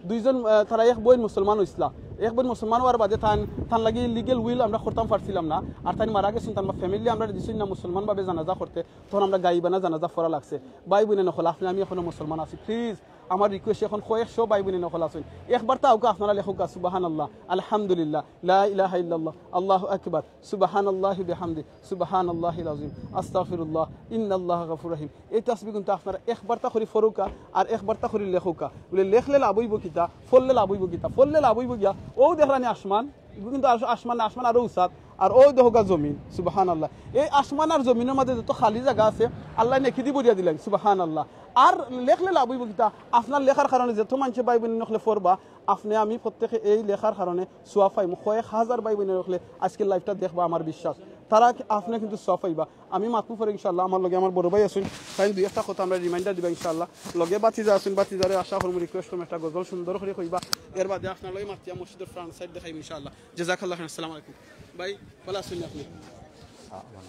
দুইজন, আহ, তারা এক বইন মুসলমান অইছলা। এক বইন মুসলমান অওয়ার বাদে তান, তান লাগি লিগ্যাল উইল আমরা করতাম পারছিলাম না। আর তাইন মারা গেছইন, তান ফ্যামিলি আমরারে দিছইন না মুসলমান ভাবে জানাজা করতে। তখন আমরা গাইবানা জানাজা পড়া লাগছে। ভাই বইন অকল, আপনে আমি এখনো মুসলমান আছি, প্লিজ আমার রিকোয়েস্ট, এখন কয়েকশো ভাই বইন অকল আছইন, একবার তো আউক্কা আপনারা লেখউক্কা, সুবহানাল্লাহ, আলহামদুলিল্লাহ, লা ইলাহা ইল্লাল্লাহ, আল্লাহু আকবার, সুবহানাল্লাহি বিহামদি, সুবহানাল্লাহিল আযীম, আস্তাগফিরুল্লাহ, ইন্নাল্লাহা গাফুরুর রহিম। এই তাসবিহ কিন্তু আপনারা একবারতা করি পড়উক্কা আর একবারতা করি লেখউক্কা। বুলে লেখলে লাভ অইবো কিতা, পড়লে লাভ অইবো কিতা? পড়লে লাভ অইবো গিয়া, অউ দেখরানি আসমান, ইগু কিন্তু আস-, আসমান না, আসমান আরো উচাত, আর অউ দেখউক্কা জমিন, সুবহানাল্লাহ। এই আসমান আর জমিনর মাঝে যত খালি জাগা আছে, আল্লায় নেকি দি ভরিয়া দিলাইন, সুবহানাল্লাহ। আর লেখলে লাভ অইবো কিতা? আপনার লেখার কারণে যত মানষে ভাই বইন অকলে পড়বা, আপনে আমি প্রত্যেকে এই লেখার কারণে সওয়াব পাইমু। কয়েক হাজার ভাই বইন অকলে আজকের লাইভটা দেখবা, আমার বিশ্বাস। তারা কি-, আপনে কিন্তু সওয়াব পাইবা। আমি মাতমু পরে ইনশাআল্লাহ, আমার লগে আমার বড় ভাই আছইন, তাইন দুই একটা কথা আমরারে রিমাইন্ডার দিবা ইনশাআল্লাহ। লগে ভাতিজা আছইন, ভাতিজারে আশা করমু, রিকোয়েস্ট করমু একটা গজল সুন্দর করি কইবা। এর বাদে আপনার লগে মাতিয়া মসজিদর ফ্রন্ট সাইড দেখাইমু ইনশাআল্লাহ। জাযাকাল্লাহ খাইরান। আসসালামু আলাইকুম। ভাই, ভালা আছইন আপনে?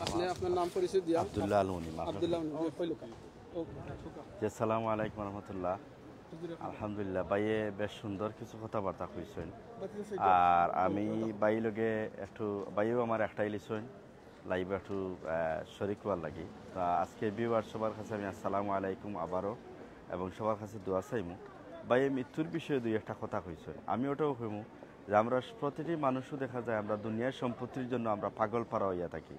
আপনে আপনার নাম পরিচয় দিয়া। আব্দুল্লাহ আল মুনিম, আপনার আব্দুল্লাহ আল মুনিম, কইলো কেন? জি, আসসালামু আলাইকুম ওয়া রাহমাতুল্লাহ। আলহামদুলিল্লাহ, ভাইয়ে বেশ সুন্দর কিছু কথাবার্তা কইছইন। আর আমি ভাই লগে একটু, ভাইও আমার একটাই লিছইন, লাইভে একটু, আহ, শরিক হওয়ার লাগি। তা আজকে ভিউয়ার সবার কাছে আমি আসসালামু আলাইকুম আবারও, এবং সবার কাছে দোয়া চাইমু। ভাইয়ে মৃত্যুর বিষয়ে দুই একটা কথা কইছইন, আমি ওটাও কইমু যে আমরা প্রতিটি মানুষও দেখা যায় আমরা দুনিয়ার সম্পত্তির জন্য আমরা পাগল পারা হইয়া থাকি।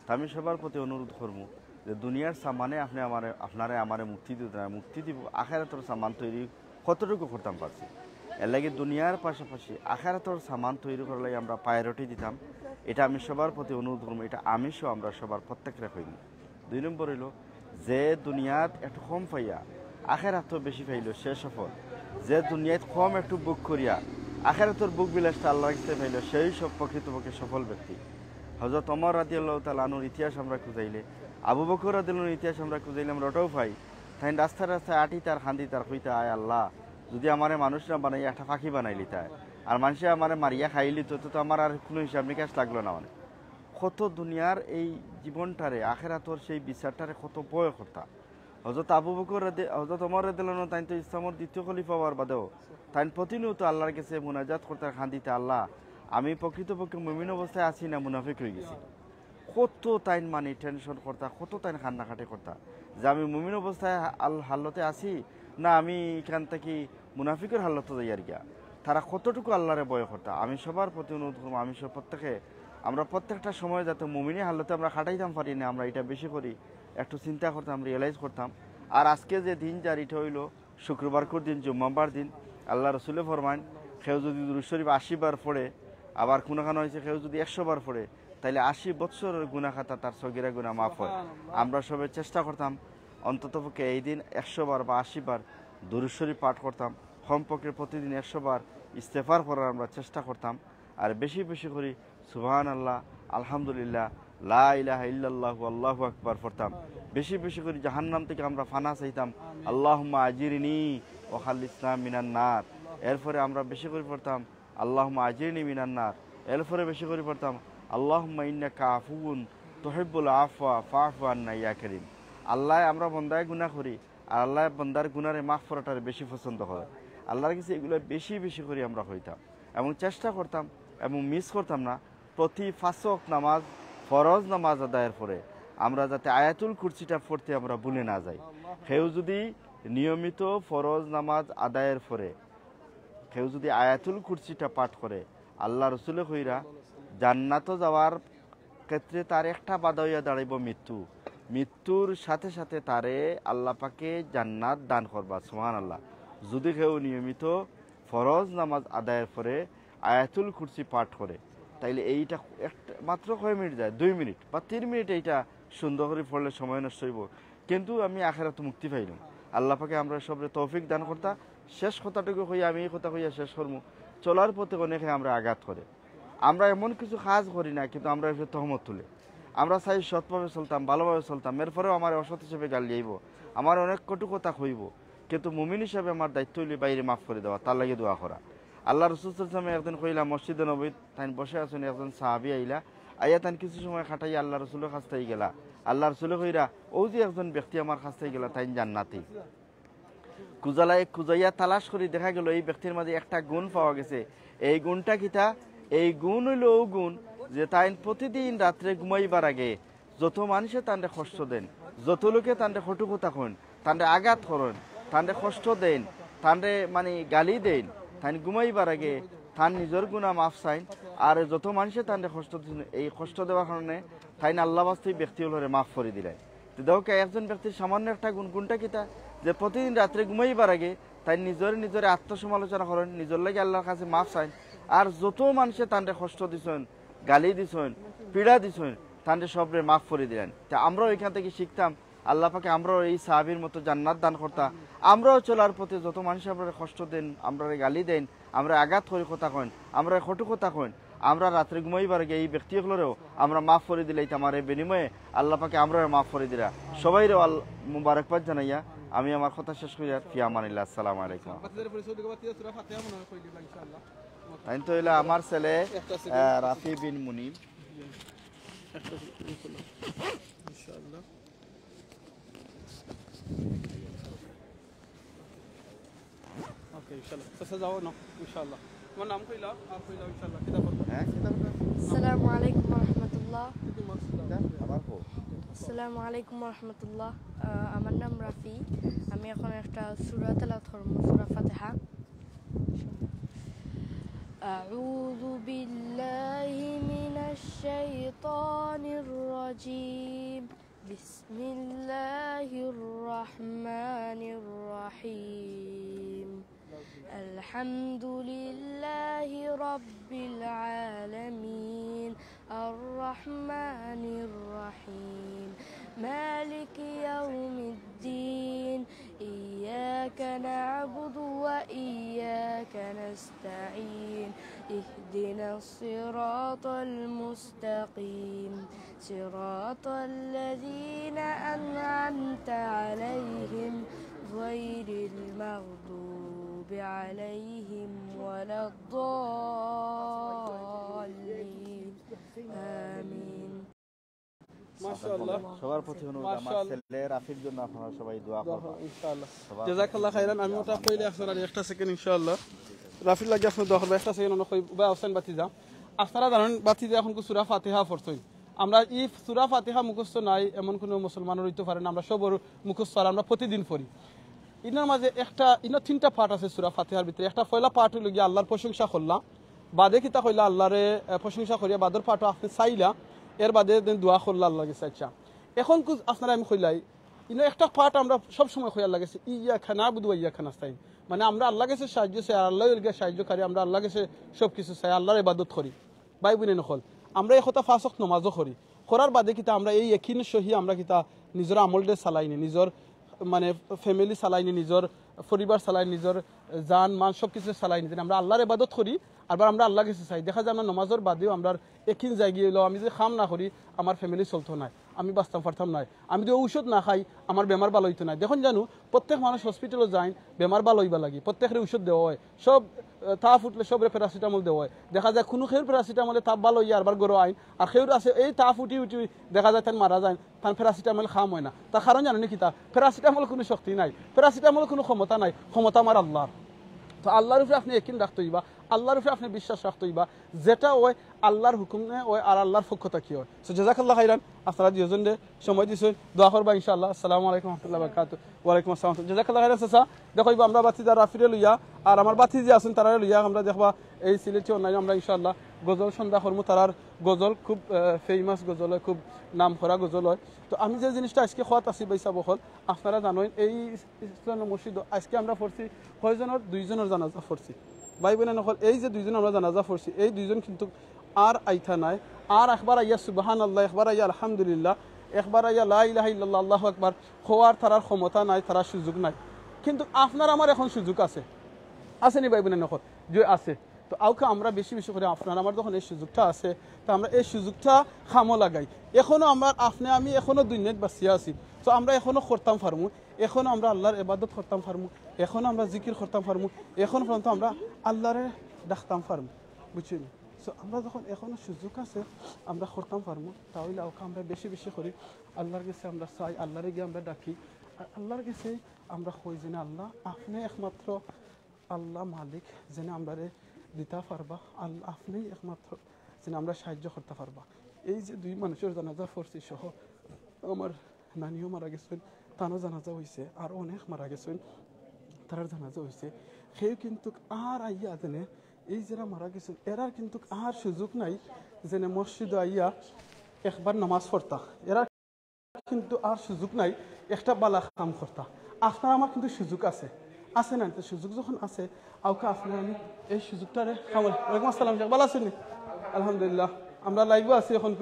তা আমি সবার প্রতি অনুরোধ করমু যে দুনিয়ার সামানে আপনি আমারে, আপনারে আমারে মুক্তি দিতে না, মুক্তি দিব আখেরাতর সামান তৈরি কতটুকু করতাম পারছি। এর লাগি দুনিয়ার পাশাপাশি আখেরাতর সামান তৈরি করার লাগি আমরা প্রায়োরিটি দিতাম। এটা আমি সবার প্রতি অনুরোধ করমু, এটা আমি সহ আমরা সবার প্রত্যেকরে কইমু। দুই নম্বর হইল, যে দুনিয়াত একটু কম পাইয়া আখেরাত বেশি পাইল, সে সফল। যে দুনিয়াত কম একটু ভোগ করিয়া আখেরাতর ভোগ বিলাসটা আল্লাহর কাছে পাইল, সেই সব প্রকৃতপক্ষে সফল ব্যক্তি। হযরত ওমর রাদিয়াল্লাহু তাআলা আনহুর ইতিহাস আমরা খুঁজাইলে, আবু বকর রাদিয়াল্লাহু আনহুর ইতিহাস আমরা খুঁজাইলে আমরা ওটাও পাই। তাইন রাস্তায় রাস্তায় আটিতা আর কান্দিতা আর কইতা, "আয় আল্লাহ, যদি আমারে মানুষ না বানাইয়া একটা পাখি বানাইলিতায়, আর মানষে আমারে মারিয়া খাইলিতো, তো, তো আমার আর কোনো হিসাব নিকাশ লাগলো না।" মানে কত দুনিয়ার এই জীবনটারে, আখেরাতর সেই বিচারটারে কত ভয় করতা। হযরত আবু বকর রাদি-, হযরত ওমর রাদিয়াল্লাহু আনহু তাইন তো ইসলামর দ্বিতীয় খলিফা হওয়ার বাদেও তাইন প্রতিনিয়ত আল্লাহর কাছে মুনাজাত করতা, কান্দিতা, "আল্লাহ, আমি প্রকৃতপক্ষে মুমিন অবস্থায় আছি না মুনাফিক হয়ে গেছি।" কত তাইন মানে টেনশন করতা, কত তাইন কান্নাকাটি করতা যে আমি মুমিন অবস্থায় হা-, আল-, হালতে আছি না আমি এখান থাকি মুনাফিকর হালতে যাইয়ার গিয়া। তারা কতটুকু আল্লাহরে ভয় করতা। আমি সবার প্রতি অনুরোধ করবো, আমি সব প্রত্যেকে, আমরা প্রত্যেকটা সময় যাতে মুমিনি হালতে আমরা কাটাইতাম পারি না, আমরা এটা বেশি করি একটু চিন্তা করতাম, রিয়েলাইজ করতাম। আর আজকে যে দিন যার, এটা হইল শুক্রবারকুর দিন, জুম্মাবার দিন। আল্লাহ রসুলে ফরমাইন, কেউ যদি দুরূদ শরীফ আশি বার পড়ে, আবার কোনোখানে হয়েছে কেউ যদি একশো বার পড়ে, তাইলে আশি বৎসরের গুনাহ খাতা তার সগিরা গুনাহ মাফ হয়। আমরা সবে চেষ্টা করতাম অন্ততপক্ষে এই দিন একশো বার বা আশি বার দুরূদ শরীফ পাঠ করতাম, কমপক্ষে প্রতিদিন একশো বার ইস্তেগফার করার আমরা চেষ্টা করতাম। আর বেশি বেশি করি সুবহানাল্লাহ, আলহামদুলিল্লাহ, লা ইলাহা ইল্লাল্লাহু, আল্লাহু আকবার পড়তাম। বেশি বেশি করি জাহান্নাম থেকে আমরা ফানা চাইতাম, আল্লাহুম্মা আজিরনি ওয়া খাল্লিসনা মিনান নার। এরপরে আমরা বেশি করি পড়তাম, আল্লাহুম্মা আজিরনি মিনান নার। এরপরে বেশি করি পড়তাম, আল্লাহুম্মা ইন্নাকা আফুউন তুহিব্বুল আফওয়া ফাফু আন্না ইয়া করিম। আল্লাহ, আমরা বন্দায় গুনাহ করি, আর আল্লাহ বন্দার গুনারে মাফ করাটারে বেশি পছন্দ করে। আল্লাহর কাছে এগুলো বেশি বেশি করি আমরা কইতাম এবং চেষ্টা করতাম এবং মিস করতাম না। প্রতি পাঁচ ওয়াক্ত নামাজ, ফরজ নামাজ আদায়ের পরে আমরা যাতে আয়াতুল কুরসিটা পড়তে আমরা ভুলে না যাই। কেউ যদি নিয়মিত ফরজ নামাজ আদায়ের পরে কেউ যদি আয়াতুল কুরসিটা পাঠ করে, আল্লাহ রসুলে কইরা, জান্নাতো যাওয়ার ক্ষেত্রে তার একটা বাধা হইয়া দাঁড়াইব মৃত্যু। মৃত্যুর সাথে সাথে তারে আল্লাহ পাকে জান্নাত দান করবা। সুবহানাল্লাহ। যদি কেউ নিয়মিত ফরজ নামাজ আদায়ের পরে আয়াতুল কুরসি পাঠ করে, তাইলে এইটা একটা, মাত্র কয় মিনিট যায়, দুই মিনিট বা তিন মিনিট এইটা সুন্দর করে পড়লে সময় নষ্ট হইব, কিন্তু আমি আখেরাত মুক্তি পাইলাম। আল্লাহ পাকে আমরা সবরে তৌফিক দান করতা। শেষ কথাটুকু কই, আমি এই কথা কইয়া শেষ করমু। চলার পথে অনেকে আমরা আঘাত করে, আমরা এমন কিছু কাজ করি না, কিন্তু আমরা এসে তহমত তুলে। আমরা চাই সৎভাবে চলতাম, ভালোভাবে চলতাম, এরপরেও আমার অসৎ হিসেবে গালি আইব, আমার অনেক কটু কথা কইব, কিন্তু মুমিন হিসাবে আমার দায়িত্ব হইলে বাইরে মাফ করে দেওয়া, তার লাগি দোয়া করা। আল্লাহ রসুল সাল্লাল্লাহু আলাইহি ওয়াসাল্লাম একদিন কইলা, মসজিদে নবীত তাইন বসে আছেন, একজন সাহাবী আইলা, আইয়া তাইন কিছু সময় খাটাইয়া আল্লাহ রসুলের কাছ থেকে গেলা। আল্লাহ রসুলে কইরা, "ও যে একজন ব্যক্তি আমার কাছ থেকে গেলা, তাইন জান্নাতি।" কুজালাই, কুজাইয়া তালাশ করি দেখা গেল এই ব্যক্তির মাঝে একটা গুণ পাওয়া গেছে। এই গুণটা কিতা? এই গুণ হইল ও গুণ যে তাইন প্রতিদিন রাত্রে ঘুমাইবার আগে যত মানুষে তানরে কষ্ট দেন, যত লোকে তানরে কটু কথা কইন, তানরে আঘাত করইন, তানরে কষ্ট দেন, তানরে মানে গালি দেন, তাইন ঘুমাইবার আগে তান নিজর গুনা মাফ চাইন। আর যত মানুষে তানরে কষ্ট দিছইন, এই কষ্ট দেওয়ার কারণে তাইন আল্লাহ বাস্তে ব্যক্তি হলরে মাফ করে দিলাই। তো দেখো কে, একজন ব্যক্তির সামান্য একটা গুণ, গুণটা কিতা? যে প্রতিদিন রাত্রে ঘুমাইবার আগে তাইন নিজরে নিজরে আত্মসমালোচনা করইন, নিজর লাগি আল্লাহর কাছে মাফ চাইন। আর যত মানুষে তানরে কষ্ট দিছইন, গালি দিছইন, পীড়া দিছইন, তানরে সবরে মাফ করে দিলেন। তা আমরাও এখান থেকে শিখতাম, আল্লাহ পাকে আমরাও এই সাহাবীর মতো জান্নাত দান করতা। আমরাও চলার পথে যত মানুষ আমরারে কষ্ট দেন, আমরারে গালি দেন, আমরা আঘাত করি কথা কইন, আমরা কটু কথা কইন, আমরা রাত্রে ঘুমাইবার আগে এই ব্যক্তি হকলরেও আমরা মাফ করে দিলে, এটা আমার এই বিনিময়ে আল্লাহ পাকে আমরারে মাফ করে দিলা। সবাইরেও আল-, মুবারকবাদ জানাইয়া আমি আমার কথা শেষ করি। আর ফি আমানিল্লাহ, আসসালামু আলাইকুম। তাইন তো হইলো আমার ছেলে, আহ, রাফি বিন মুনিম। ইনশাআল্লাহ। চাচা যাও না, ইনশাআল্লাহ। তোমার নাম কইলা, আর কইলা ইনশাআল্লাহ। কিতা করবা? হ্যাঁ, কিতা করবা? আসসালামু আলাইকুম রহমতুল্লাহ। তুমি মাছ দাও। আমার হোক। আসসালামু আলাইকুম রহমতুল্লাহ। আহ, আমার নাম রাফি। আমি এখন একটা সূরা তেলাওয়াত করব, সূরা ফাতিহা। أعوذ بالله من الشيطان الرجيم. بسم الله الرحمن الرحيم. الحمد لله رب العالمين. الرحمن الرحيم. مالك يوم الدين. إياك نعبد وإياك نستعين. اهدنا الصراط المستقيم. صراط الذين أنعمت عليهم غير المغضوب عليهم ولا الضالين. آمين. মাশাআল্লাহ। সবার প্রতি অনুরোধ, আমার মাশাআল্লাহ। ছেলে রাফির জন্য আপনারা সবাই দোয়া করবেন। ইনশাআল্লাহ। সবার জাযাকাল্লাহ খাইরান। আমি ওটা কইলে আপনারা একটা সেকেন্ড ইনশাআল্লাহ। রাফির লাগি আপনারা দোয়া করবা। একটা সেকেন্ড অন্য কই, উবাই হোসেন বাতিজা। আপনারা জানেন বাতিজা এখন সূরা ফাতিহা পড়ছইন। আমরা এই সূরা ফাতিহা মুখস্থ নাই এমন কোনো মুসলমানের হইতে পারে না। আমরা সবর মুখস্থ আর আমরা প্রতিদিন পড়ি। ইনার মাঝে একটা, ইনার তিনটা পার্ট আছে সূরা ফাতিহার ভিতরে। একটা পয়লা পার্ট হইল গিয়া আল্লাহর প্রশংসা করলা, বাদে কিতা কইলা আল্লাহরে আহ, প্রশংসা করিয়া বাদর পার্টও আপনি চাইলা, এর বাদে then দোয়া করলা আল্লাহর গেছে। আচ্ছা, এখন কুছ আপনারা আমি কইলাই, ইনো একটা পার্ট আমরা সব সময় কইয়ার লাগেছে, ইয়া খানা আবুদু ইয়া খানা স্তাইন, মানে আমরা আল্লাহর গেছে সাহায্য চাই, আর আল্লাহ হইল গিয়া সাহায্যকারী, আমরা আল্লাহর গেছে সব কিছু চাই, আল্লাহর ইবাদত করি। ভাই বোন অকল, আমরা এই কথা পাঁচ ওয়াক্ত নমাজও করি, করার বাদে কিতা আমরা এই একিন সহি আমরা কিতা নিজর আমলটা চালাইনি, নিজর মানে ফ্যামিলি চালাইনি, নিজর পরিবার চালাইনি, নিজর জান মান সব কিছু চালাইনি, যেন আমরা আল্লাহর ইবাদত করি, আবার আমরা আল্লাহর গেছে চাই। দেখা যায় আমরা নমাজর বাদেও আমরার একিন জাগি হইলো, আমি যদি কাম না করি আমার ফ্যামিলি চলতো নায়, আমি বাঁচতাম পারতাম নায়, আমি যদি ঔষধ না খাই আমার বেমার ভালো হইতো নায়। দেখুন জানো, প্রত্যেক মানুষ হসপিটালো যায় বেমার ভালো হইবার লাগি, প্রত্যেকরে ঔষধ দেওয়া হয়, সব আহ, তাপ উঠলে সবরে প্যারাসিটামল দেওয়া হয়। দেখা যায় কোনো কেউর প্যারাসিটামলে তাপ ভালো হইয়া আরবার গরো আইন, আর কেউর আছে এই তাপ উঠি উঠি দেখা যায় তাই মারা যায়, তার প্যারাসিটামল কাম হয় না। তার কারণ জানো নি কিতা? প্যারাসিটামল কোনো শক্তি নাই, প্যারাসিটামল কোনো ক্ষমতা নাই, ক্ষমতা আমার আল্লাহর। তো আল্লাহর উপরে আপনি একিন রাখতে হইবা, আল্লাহর উপরে আপনি বিশ্বাস রাখতে হইবা, যেটা হয় আল্লাহর হুকুমে হয় আর আল্লাহর পক্ষ থাকি হয়। তো জাযাকাল্লাহ খাইরান, আপনারা দুইজন সময় দিছইন, দোয়া করবা ইনশাআল্লাহ। আসসালামু আলাইকুম রহমতুল্লাহ বারকাত। ওয়ালাইকুম আসসালাম। জাযাকাল্লাহ খাইরান চাচা। দেখো ইবা আমরা বাতিজা রাফিরে লইয়া আর আমার বাতিজি আছইন তারারে লইয়া আমরা দেখবা এই সিলেটি অনলাইনে আমরা ইনশাআল্লাহ গজল সন্ধ্যা করমু। তারার গজল খুব ফেমাস গজল হয়, খুব নাম করা গজল হয়। তো আমি যে জিনিসটা আজকে কওয়াত আছি ভাই সাব অকল, আপনারা জানেন এই ইসলাম মসজিদ আজকে আমরা পড়ছি কয়জনের? দুইজনের জানাজা পড়ছি। ভাই বোন অকল, এই যে দুইজন আমরা জানাজা পড়ছি, এই দুইজন কিন্তু আর আইতা নায়। আর একবার আইয়া সুবহানাল্লাহ, একবার আইয়া আলহামদুলিল্লাহ, একবার আইয়া লা ইলাহা ইল্লাল্লাহ, আল্লাহু আকবার কওয়ার তারার ক্ষমতা নাই, তারার সুযোগ নাই। কিন্তু আপনার আমার এখন সুযোগ আছে, আছে নি ভাই বোন অকল? যে আছে। তো আউকা আমরা বেশি বেশি করি আপনার আমার যখন এই সুযোগটা আছে, তো আমরা এই সুযোগটা কামো লাগাই। এখনো আমরা, আপনি আমি এখনো দুনিয়াত বাঁচিয়া আছি, তো আমরা এখনো করতাম পারমু, এখনো আমরা আল্লাহর ইবাদত করতাম পারমু, এখনো আমরা জিকির করতাম পারমু, এখন পর্যন্ত আমরা আল্লাহরে ডাকতাম পারমু, বুঝছইন নি? তো আমরা যখন এখনো সুযোগ আছে আমরা করতাম পারমু, তাহলে ওকে আমরা বেশি বেশি করি আল্লাহর গেছে আমরা চাই, আল্লাহরে গিয়া আমরা ডাকি, আর আল্লাহর গেছে আমরা কই যে না আল্লাহ, আপনি একমাত্র আল্লাহ মালিক, যেন আমরারে দিতা পারবা, আল্লাহ আপনিই একমাত্র যেন আমরা সাহায্য করতা পারবা। এই যে দুই মানুষর জানাজা পড়ছি সহ আমার নানিও মারা গেছইন, তানও জানাজা হইছে, আর অনেক মারা গেছইন, তারার জানাজা হইছে। কেউ কিন্তু আর আইয়া যেনে এই যারা মারা গেছইন এরার কিন্তু আর সুযোগ নাই যেনে মসজিদো আইয়া একবার নামাজ পড়তা, এরার কিন্তু আর সুযোগ নাই একটা বালা কাম করতা। আপনার আমার কিন্তু সুযোগ আছে, আছে না? তো সুযোগ যখন আছে, আউকা আপনার আমি এই সুযোগটারে কামল। ওয়ালাইকুম আসসালাম শেখ, ভালো আছেন নি? আলহামদুলিল্লাহ, আমরা লাইভও আছি এখন।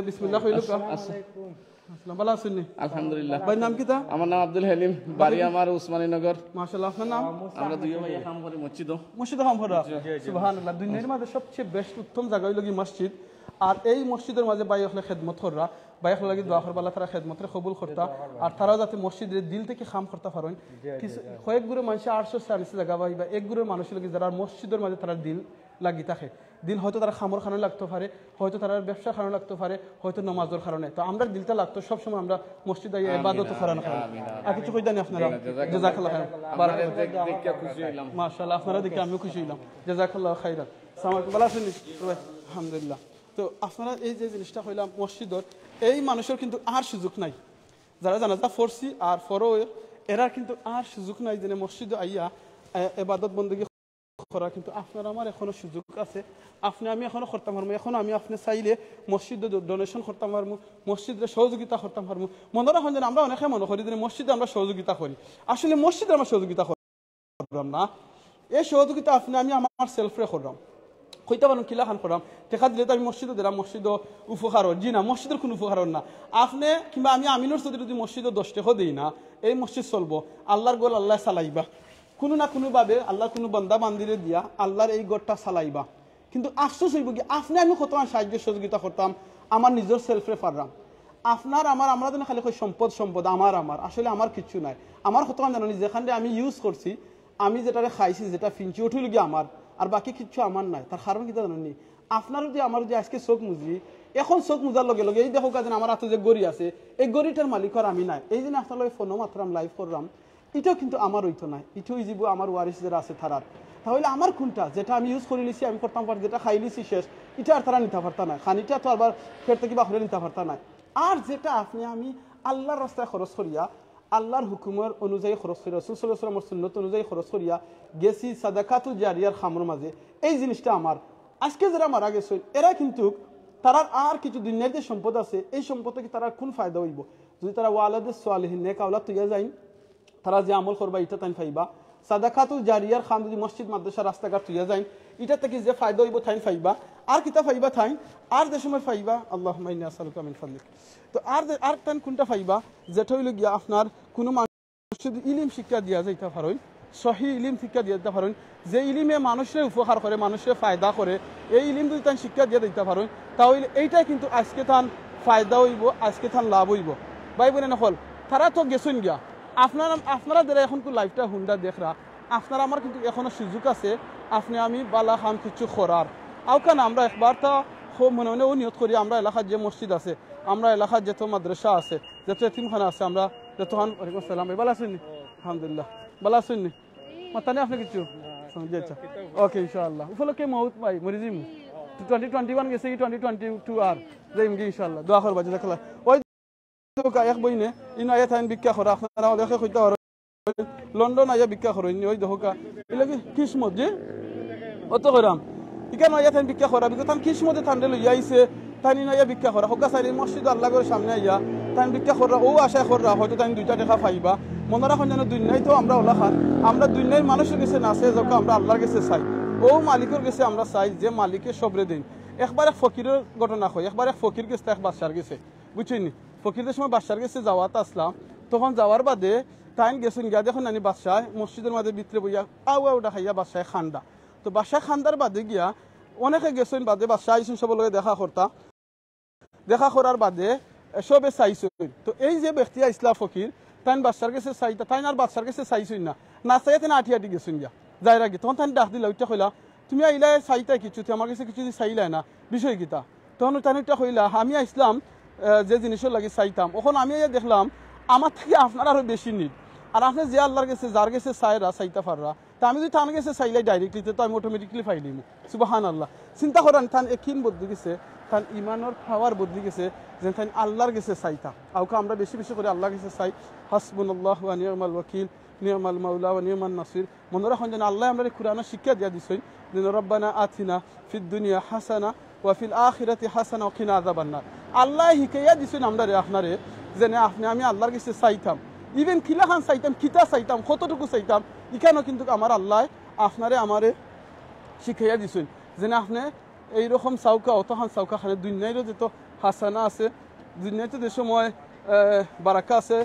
বিসমিল্লাহ কইলুকা। আসসালাম, ভালো আছেন নি? আলহামদুলিল্লাহ। ভাইর নাম কিতা? আমার নাম আব্দুল হালিম, বাড়ি আমার উসমানীনগর। মাশাআল্লাহ, আপনার নাম? আমরা দুই ভাই কাম করি মসজিদও। মসজিদও কাম করা। সুবহানাল্লাহ, দুনিয়ার মাঝে সবচেয়ে বেস্ট উত্তম জায়গা হইল কি মসজিদ। আর এই মসজিদর মাঝে ভাই অকলে খেদমত কররা, ভাই অকলর লাগি দোয়া করবা, আল্লাহ তারা খেদমতরে কবুল করতা। আর তারাও যাতে মসজিদরে দিল থাকি কাম করতা পারইন। কিছু কয়েক গুরু মানুষে আটশো চানিসে জাগা পাইবা, এক গুরুর মানুষের লাগি যারা মসজিদর মাঝে তারা দিল লাগি থাকে। দিল হয়তো তারা কামর কারণে লাগতে পারে, হয়তো তারা ব্যবসার কারণে লাগতে পারে, হয়তো নমাজর কারণে। তো আমরা দিলটা লাগতো সবসময় আমরা মসজিদ আইয়া ইবাদত করার কারণে। আর কিছু কইতানি আপনারা? জাযাকাল্লাহ খাইরান। বারাকাল্লাহ। মাশাআল্লাহ, আপনারা দেখে আমিও খুশি হইলাম। জাযাকাল্লাহ খাইরান। আসসালামু আলাইকুম, ভালা আছইন নি? আলহামদুলিল্লাহ। তো আপনারা এই যে জিনিসটা কইলাম মসজিদর, এই মানুষর কিন্তু আর সুযোগ নাই। যারা জানাজা পড়ছি আর পড়ো, এরার কিন্তু আর সুযোগ নাই যে মসজিদো আইয়া, এ, এবাদত বন্দেগী করা। কিন্তু আপনার আমার এখনো সুযোগ আছে, আপনে আমি এখনো করতাম পারমু। এখনো আমি আপনে চাইলে মসজিদো ডো-, ডোনেশন করতাম পারমু, মসজিদরে সহযোগিতা করতাম পারমু। মনো রাখইন যেন আমরা অনেকে মনো করি যে মসজিদে আমরা সহযোগিতা করি, আসলে মসজিদে আমরা সহযোগিতা করি কররাম না। এই সহযোগিতা আপনে আমি আমার সেলফরে কররাম। কইতা পারইন কিলাখান কররাম? টেকা দিলে তো আমি মসজিদো দিরাম, মসজিদো উপকার অর? জি না, মসজিদর কুনু উপকার অর না। আপনে কিংবা আমি আমিনুর চৌধুরী যদি মসজিদো দশ টেকাও দেই না, এই মসজিদ চলবো, আল্লার ঘর আল্লায় চালাইবা। কুনু না কুনু ভাবে আল্লার কুনু বান্দা বান্দিরে দিয়া আল্লার এই ঘরটা চালাইবা। কিন্তু আফসোস অইবো কি, আপনে আমি কতখান সাহায্য সহযোগিতা করতাম, আমার নিজর সেলফরে পাররাম। আপনার আমার, আমরা যেন খালি কই সম্পদ, সম্পদ, আমার, আমার। আসলে আমার কিচ্ছু নাই। আমার কতখান জানইন নি, যেখানরে আমি ইউজ করছি, আমি যেটারে খাইছি, যেটা ফিনছি, ওটাই লাগি আমার, আর বাকি কিচ্ছু আমার নাই। তার কারণ কিতা জানইন নি? আপনার যদি আমার যদি আজকে চোখ মুজি, এখন চোখ মুজার লগে লগে এই দেখউক্কা যেন আমার আতো যে ঘড়ি আছে, এই ঘড়িটার মালিক আর আমি নাই। এই জন্য আপনার লগে ফোনো মাতরাম, লাইভ কররাম, ইটাও কিন্তু আমার অইতো নায়, ইটা অইযিবো আমার ওয়ারিস যেরা আছে তারার। তাহলে আমার কুনটা, যেটা আমি ইউজ করিলিছি, আমি করতাম পারি, যেটা খাইলিছি শেষ, ইটা আর তারা নিতা পারতা নায়, খানিটা তো আবার ফের থাকি বাখরে নিতা পারতা নায়। আর যেটা আপনে আমি আল্লার রাস্তায় খরচ করিয়া, আল্লার হুকুমর অনুযায়ী খরচ করিয়া, রাসুল সাল্লাল্লাহু আলাইহি ওয়াসাল্লামর সুন্নত অনুযায়ী খরচ করিয়া গেছি সাদাকাতু জারিয়ার কামর মাঝে, এই জিনিসটা আমার। আজকে যেরা মারা গেছইন, এরা কিন্তু তারার আর কিছু দুনিয়ার যে সম্পদ আছে, এই সম্পদ থাকি তারার কুন ফায়দা অইবো? যদি তারা ওয়ালাদে সালেহিন, নেক আওলাদ থইয়া যাইন, তারা যে আমল করবা, ইটা তাইন পাইবা। সাদাকাতুল জারিয়ার কাম যদি মসজিদ, মাদ্রাসা, রাস্তাঘাট থইয়া যাইন, ইটা থাকি যে ফায়দা অইবো, তাইন পাইবা। আর কিতা পাইবা তাইন? আর যে সময় পাইবা, আল্লাহুম্মা ইন্নী আসআলুকা মিন ফাদলিক। তো আর যে, আর তাইন কুনটা পাইবা? যেটা অইলো গিয়া আপনার কুনু মানুষ যদি ইলিম শিক্ষা দিয়া যাইতা পারইন, সহি ইলিম শিক্ষা দিয়া যাইতা পারইন, যে ইলিমে মানুষরে উপকার করে, মানুষরে ফায়দা করে, এই ইলিম যদি তাইন শিক্ষা দিয়া দিতা পারইন, তাহলে এইটাই কিন্তু আজকে তান ফায়দা অইবো, আজকে তান লাভ অইবো। ভাই বোন অকল, তারা তো গেছইন গিয়া, আপনারা, আপনারা যেরা এখন তো লাইভটা হুনরা দেখরা, আপনার আমার কিন্তু এখনো সুযোগ আছে, আপনে আমি বালা কাম কিছু করার। আউক্কা না আমরা একবার তা খো-, মনে মনে অউ নিয়ত করি, আমরা এলাকার যে মসজিদ আছে, আমরা এলাকার যত মাদ্রাসা আছে, যত এতিমখানা আছে, আমরা যতখান, ওয়ালাইকুম আসসালাম, ভাই, বালা আছইন নি? আলহামদুলিল্লাহ, বালা আছইন নি? মাততা নি আপনে কিছু? জি, আচ্ছা। ওকে, ইনশাআল্লাহ। উপলক্ষে মউত ভাই, মরি যিমু। Twenty twenty one গেছে কি twenty twenty two আর? যাইমু কি ইনশাআল্লাহ। দোয়া করবা, জাযাকাল্লাহ। ওই দেখউক্কা এক বইনে, ইনো আইয়া তাইন ভিক্ষা করা, আপনারা অনেকে কইতা পারইন, লন্ডন আইয়া ভিক্ষা করইন, ওই দেখউক্কা। ইলা কি কিসমত, জি? অত কইরাম। ইখান আইয়া তাইন ভিক্ষা করা, because তান কিসমতে তানরে লইয়া আইছে, তাইন ইনো আইয়া ভিক্ষা করা। হউক্কা চাইলে মসজিদ আল্লাহ ঘরর সামনে আইয়া, তাইন ভিক্ষা করা, অউ আশায় করা, হয়তো তাইন দুইটা টেকা পাইবা। মনো রাখইন যেন দুনিয়াইত আমরা অলাখান, আমরা দুনিয়ার মানুষর গেছে না চাই, যেউক্কা আমরা আল্লার গেছে চাই। অউ মালিকর গেছে আমরা চাই, যে মালিকে সবরে দেইন। একবার এক ফকিরর ঘটনা কই, একবার এক ফকির গেছে এক বাদশার গেছে। বুঝছইন নি? ফকির যে সময় বাদশার গেছে যাওয়াত আছলা, তখন যাওয়ার বাদে তাইন গেছইন গিয়া দেখইন নানি বাদশায় মসজিদর মাঝে ভিতরে বইয়া আউ আউ ডাকাইয়া বাদশায় কান্দা। তো বাদশায় কান্দার বাদে গিয়া অনেকে গেছইন বাদে বাদশা আইছইন সবর লগে দেখা করতা। দেখা করার বাদে সবে চাইছইন। তো এই যে ব্যক্তি আইছলা ফকির, তাইন বাদশার গেছে চাইতা, তাইন আর বাদশার গেছে চাইছইন না, না চাইয়া তাইন আটি আটি গেছইন গিয়া। যাইরা গি, তখন তাইন ডাক দিলা, উঠিয়া কইলা, "তুমি আইলায় চাইতায় কিছু, তুমি আমার গেছে কিছু দি চাইলায় না, বিষয় কিতা?" তখন তাইন উঠিয়া কইলা, "আমি আইছলাম, আহ, যে জিনিসর লাগি চাইতাম, অখন আমি আইয়া দেখলাম আমার থাকি আপনার আরো বেশি need, আর আপনে যে আল্লার গেছে, যার গেছে চাইরা, চাইতা পাররা, তা আমি যদি তান গেছে চাইলাই directly, তে তো আমি automatically পাইলিমু।" সুবহানাল্লাহ। চিন্তা করইন, তান একিন বদলি গেছে, তান ইমানর power বদলি গেছে, যে তাইন আল্লার গেছে চাইতা। আউক্কা আমরা বেশি বেশি করি আল্লার গেছে চাই। হাসবুনাল্লাহু ওয়া নি'মাল ওয়াকিল, নি'মাল মাওলা ওয়া নি'মান নাসির। মনো রাখইন যেন আল্লায় আমরারে কুরআনো শিক্ষা দিয়া দিছইন, যেন রব্বানা আতিনা ফিদ দুনিয়া হাসানা ওয়া ফিল আখিরাতি হাসানা ওয়া কিনা আযাবান নার। আল্লায় হিকাইয়া দিছইন আমরারে, আপনারে, যেন আপনে আমি আল্লার গেছে চাইতাম। Even কিলাখান চাইতাম, কিতা চাইতাম, কতটুকু চাইতাম, ইখানও কিন্তু আমার আল্লায় আপনারে আমারে শিখাইয়া দিছইন। যেন আপনে এইরকম চাউক্কা, অতখান চাউক্কা, খানে দুনিয়ারও যত হাসানা আছে, দুনিয়াতে যে সময়, আহ, বারাকা আছে,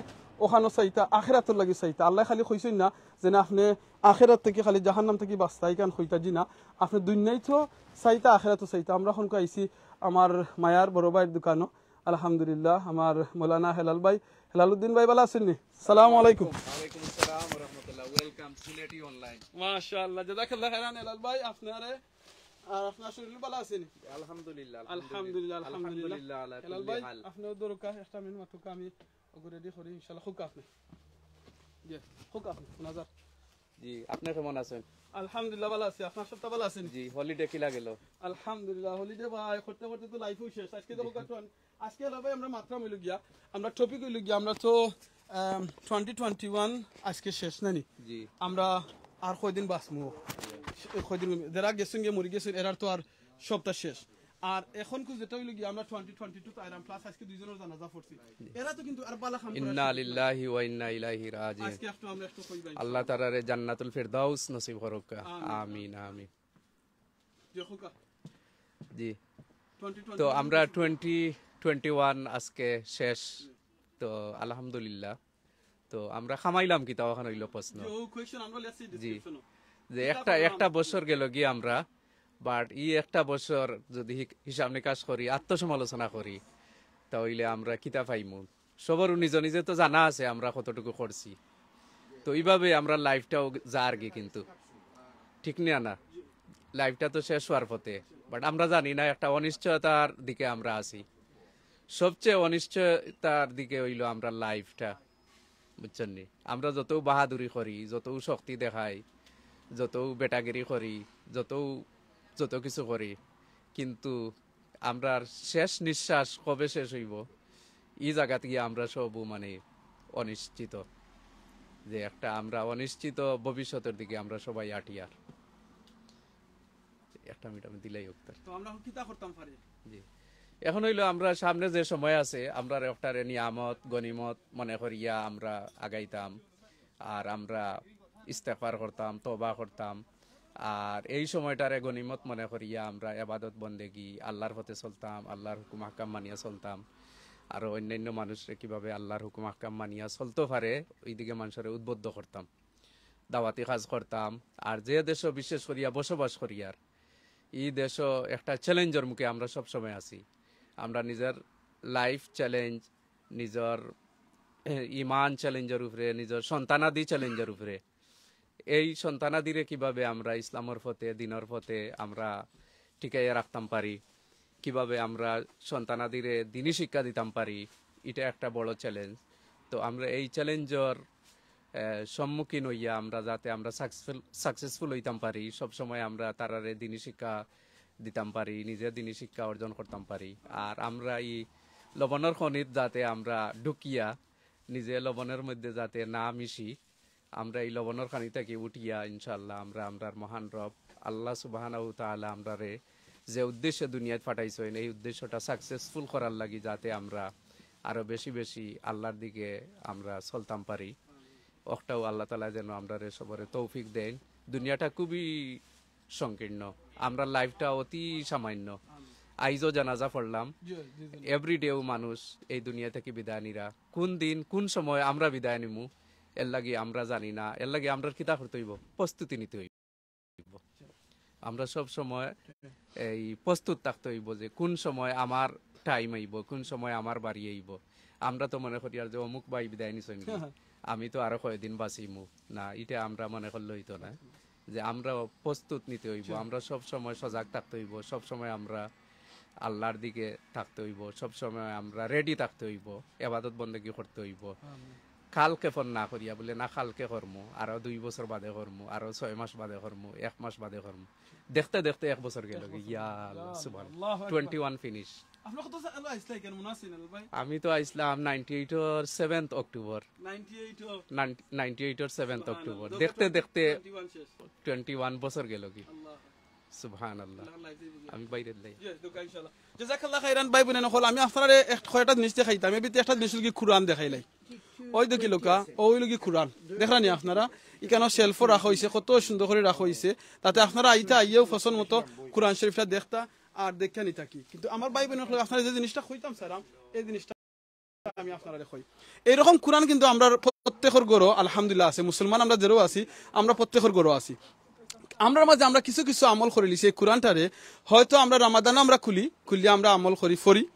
অখানও চাইতা, আখেরাতর লাগি চাইতা। আল্লায় খালি কইছইন না যেন আপনে আখেরাত থাকি খালি জাহান্নাম থাকি বাঁচতা, ইখান কইতা জি না। আপনে দুনিয়াইতও চাইতা, আখেরাতও চাইতা। আমরা অখনকু আইছি আমার মায়ার বড় ভাইর দোকানো। আলহামদুলিল্লাহ, আমার মৌলানা হেলাল ভাই, হেলালউদ্দিন ভাই, ভালা আছইন নি? সালামু আলাইকুম। ওয়ালাইকুম আসসালাম ওয়া রাহমাতুল্লাহ। Welcome সিলেটি online। মাশাআল্লাহ, জাযাকাল্লাহ খাইরান হেলাল ভাই। আপনারে আর আপনার শরীর ভালা আছে নি? আলহামদুলিল্লাহ, আলহামদুলিল্লাহ, আলহামদুলিল্লাহ। আলা হেলাল কুল্লি ভাই, হাল। আপনেও দরকার একটা মিনিট মাতুকা, আমি ওগু ready করি, ইনশাআল্লাহ। খুব আপনি, জি, খুব আপনি, নাজার। জি, আপনি কেমন আছেন? আলহামদুলিল্লাহ, ভালা আছি। আপনার সবটা ভালা আছেন? জি, holiday কিলা গেল? আলহামদুলিল্লাহ, holiday ভাই, করতে করতে তো life-ও শেষ। আজকে তো জি। আজকে হেলাল ভাই আমরা মাতরাম অইলো গিয়া, আমরা topic অইলো গিয়া, আমরা তো, আম, twenty twenty-one আজকে শেষ নানি? জি। আমরা আর কয়দিন বাঁচমু? কয়দিন যারা গেছইন গিয়া মরি গেছইন, এরার তো আর সবটা শেষ। আর এখন কু যেটা অইলো গিয়া, আমরা twenty twenty-two তো আইরাম, plus আজকে দুইজনর জানাজা পড়ছি। এরা তো কিন্তু আর ভালা কাম করার ইন্না সুযোগ নাই। লিল্লাহি ওয়া ইন্না ইলাইহি রাজিউন। আজকে একটু আমরা একটু কইবা ইনশাআল্লাহ। আল্লাহ তাআলারে জান্নাতুল ফিরদাউস নসিব করুক। আমিন। আমিন, আমিন। জি, খুকা। জি। twenty twenty-one তো আমরা twenty twenty-one আজকে শেষ। তো আলহামদুলিল্লাহ। তো আমরা কামাইলাম কিতা, অখান অইলো প্রশ্ন। জি, ও question আমরা লেখছি জি। Description-ও। যে কিতা একটা, করলাম? একটা বছর গেল গিয়া আমরা, but ই একটা বছর যদি হি-, হিসাব নিকাশ করি, আত্মসমালোচনা করি, তা অইলে আমরা কিতা পাইমু? সবরও নিজ নিজে তো জানা আছে আমরা কতটুকু করছি। তো এইভাবে আমরা life-টাও যার গি কিন্তু। ঠিক না, না? Life-টা তো শেষ হওয়ার পথে। But আমরা জানি না, একটা অনিশ্চয়তার দিকে আমরা আছি। সবচেয়ে অনিশ্চয়তার দিকে অইলো আমরা life-টা, বুঝছেন নি? আমরা যতও বাহাদুরি করি, যতও শক্তি দেখাই, যতও বেটাগিরি করি, যতও, যত কিছু করি, কিন্তু আমরার শেষ নিঃশ্বাস কবে শেষ অইবো, ই জাগাত গিয়া আমরা সবও মানে অনিশ্চিত, যে একটা আমরা অনিশ্চিত ভবিষ্যতের দিকে আমরা সবাই আটিয়ার। একটা মিনিট আমি দিলাই উত্তর। তো আমরা এখন কিতা করতাম পারি? জি। এখন অইলো আমরা সামনে যে সময় আছে, আমরা একটারে নিয়ামত, গনিমত মনে করিয়া আমরা আগাইতাম। আর আমরা ইস্তেগফার করতাম, তওবা করতাম। আর এই সময়টারে গনিমত মনে করিয়া আমরা ইবাদত বন্দেগি, আল্লাহর পথে চলতাম, আল্লাহর হুকুম আহকাম মানিয়া চলতাম। আরো অন্যান্য মানুষরে কিভাবে আল্লাহর হুকুম আহকাম মানিয়া চলতো পারে, ওইদিকে মানুষরে উদ্বুদ্ধ করতাম, দাওয়াতি কাজ করতাম। আর যে দেশো বিশেষ করিয়া বসবাস করিয়ার, ই দেশো একটা challenge-র মুখে আমরা সব সময় আছি। আমরা নিজের life challenge, নিজের, এ, ইমান challenge-র উপরে, নিজের সন্তানাদি challenge-র উপরে। এই সন্তানাদিরে কিভাবে আমরা ইসলামর পথে, দিনর পথে আমরা টিকাইয়া রাখতাম পারি, কিভাবে আমরা সন্তানাদিরে দিনী শিক্ষা দিতাম পারি, ইটা একটা বড় challenge। তো আমরা এই challenge-র, এ, সম্মুখীন অইয়া আমরা যাতে আমরা successful, successful অইতাম পারি, সবসময় আমরা তারারে দিনী শিক্ষা দিতাম পারি, নিজে দিনী শিক্ষা অর্জন করতাম পারি। আর আমরা ই লবণর খনিত যাতে আমরা ঢুকিয়া নিজে লবণর মধ্যে যাতে না মিশি, আমরা ই লবণর খানি থাকি উঠিয়া ইনশাআল্লাহ আমরা, আমরার মহান রব আল্লাহ সুবহানাহু তাআলা আমরারে যে উদ্দেশ্যে দুনিয়াত পাঠাইছইন, এই উদ্দেশ্যটা successful করার লাগি যাতে আমরা আরো বেশি বেশি আল্লাহর দিকে আমরা চলতাম পারি। অকটাও আল্লাহ তাআলা যেন আমরারে সবরে তৌফিক দেন। দুনিয়াটা খুবই সংকীর্ণ, আমরার life-টা অতি সামান্য। আইজও জানাজা পড়লাম, জি, জি, জি। Every day-ও মানুষ এই দুনিয়া থাকি বিদায় নিরা। কোন দিন, কোন সময় আমরা বিদায় নিমু, এর লাগি আমরা জানি না। এর লাগি আমরার কিতা করতে অইবো? প্রস্তুতি নিতে অইবো। আমরা সব সময় এই প্রস্তুত থাকতে অইবো যে কোন সময় আমার time আইবো, কোন সময় আমার বাড়ি আইবো। আমরা তো মনে করিয়ার যে অমুক ভাই বিদায় নিছইন গি, আমি তো আরো কয়দিন বাঁচিমু। না, ইটা আমরা মনে করলে অইতো না, যে আমরা প্রস্তুত নিতে অইবো, আমরা সব সময় সজাগ থাকতে অইবো, সব সময় আমরা আল্লাহর দিকে থাকতে অইবো, সব সময় আমরা ready থাকতে অইবো, ইবাদত বন্দেগি করতে অইবো। কাল ক্ষেপণ না করিয়া বুলে, "না, কালকে করমু, আরো দুই বছর বাদে করমু, আরো ছয় মাস বাদে করমু, এক মাস বাদে করমু।" দেখতে দেখতে এক বছর গেল গি। ইয়া আল্লাহ, সুবহানাল্লাহ। আল্লাহু আকবার। Twenty-one finish। আপনি কত সালে আইসলা এখানে, মনে আছে না ভাই? আমি তো আইসলাম ninety-eight-র seventh October। Ninety-eight-ও? নাইন-, ninety-eight-র seventh সুবহানাল্লাহ। October। দেখতে দেখতে twenty-one শেষ। Twenty-one বছর গেল গি। আল্লাহ। সুবহানাল্লাহ। আল্লাহ life দিয়ে বুঝিয়ে। আমি বাইরে লাই। জি, দোকা ইনশাআল্লাহ। জাযাকাল্লাহ খাইরান ভাই বোনেরা অকল, আমি আপনারারে এক, কয়টা জিনিস দেখাইতাম। এর ভিতরে একটা জিনিস অইলো গি কোরআন দেখাইলাই। ওই দেখি লোকা, ও অইলো গি কোরআন। দেখরা নি আপনারা? ইখানো shelf-ও রাখা অইছে, কত সুন্দর করি রাখা অইছে। তাতে আপনারা আইতা, আইয়াও পছন্দ মতো কোরআন শরীফটা দেখতা আর দেখিয়া নিতা কি। কিন্তু আমার ভাই বোনেরা অকল, আপনারা যে জিনিসটা কইতাম চাইরাম, এই জিনিসটা আমি আপনারারে কই। এইরকম কোরআন কিন্তু আমরার প্রত্যেকর ঘরো আলহামদুলিল্লাহ আছে। মুসলমান আমরা যেরাও আছি, আমরা প্রত্যেকর ঘরো আছি। আমরার মাঝে আমরা কিছু কিছু আমল করিলিছি এই কোরআনটারে। হয়তো আমরা রমাদানো আমরা খুলি, খুললে আমরা আমল করি, ফড়ি।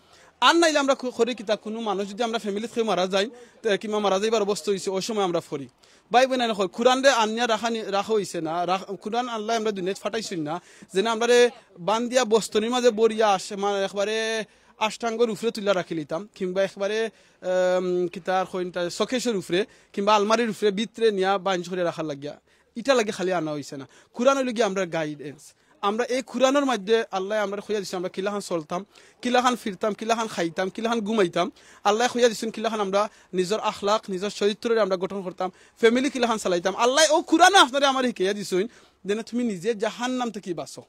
আর নাইলে আমরা কু-, করি কিতা, কুনু মানুষ যুদি আমরা ফ্যামিলিত কেউ মারা যায়, তে কিংবা মারা যাইবার অবস্থা অইছে, ওই সময় আমরা ফড়ি। ভাই বোন, এখন কোরআনরে আনিয়া রাখা নি-, রাখা অইছে না, রাখ-, কোরআন আল্লায় আমরা দুনিয়াত ফাটাইছইন না, যেন আমরারে বান্দিয়া বস্তনির মাঝে বরিয়া আসে, মানে একবারে আষ্টাঙ্গর উপরে তুলিয়া রাখিলিতাম, কিংবা একবারে, আম, কিতা আর কইন তা, শোকেসর উপরে, কিংবা আলমারির উপরে, ভিতরে নিয়া বাঞ্জ করিয়া রাখার লাগিয়া। ইটা লাগি খালি আনা অইছে না। কোরআন অইলো গিয়া আমরার গাইডেন্স। আমরা এই কোরআনর মাঝে আল্লায় আমরারে কইয়া দিছইন আমরা কিলাখান চলতাম, কিলাখান ফিরতাম, কিলাখান খাইতাম, কিলাখান ঘুমাইতাম। আল্লায় কইয়া দিছইন কিলাখান আমরা নিজর আখলাক, নিজর চরিত্ররে আমরা গঠন করতাম, ফ্যামিলি কিলাখান চালাইতাম। আল্লায় অউ কোরআনো আপনারে আমারে হিকাইয়া দিছইন, যেন তুমি নিজে জাহান্নাম থাকি বাঁচো।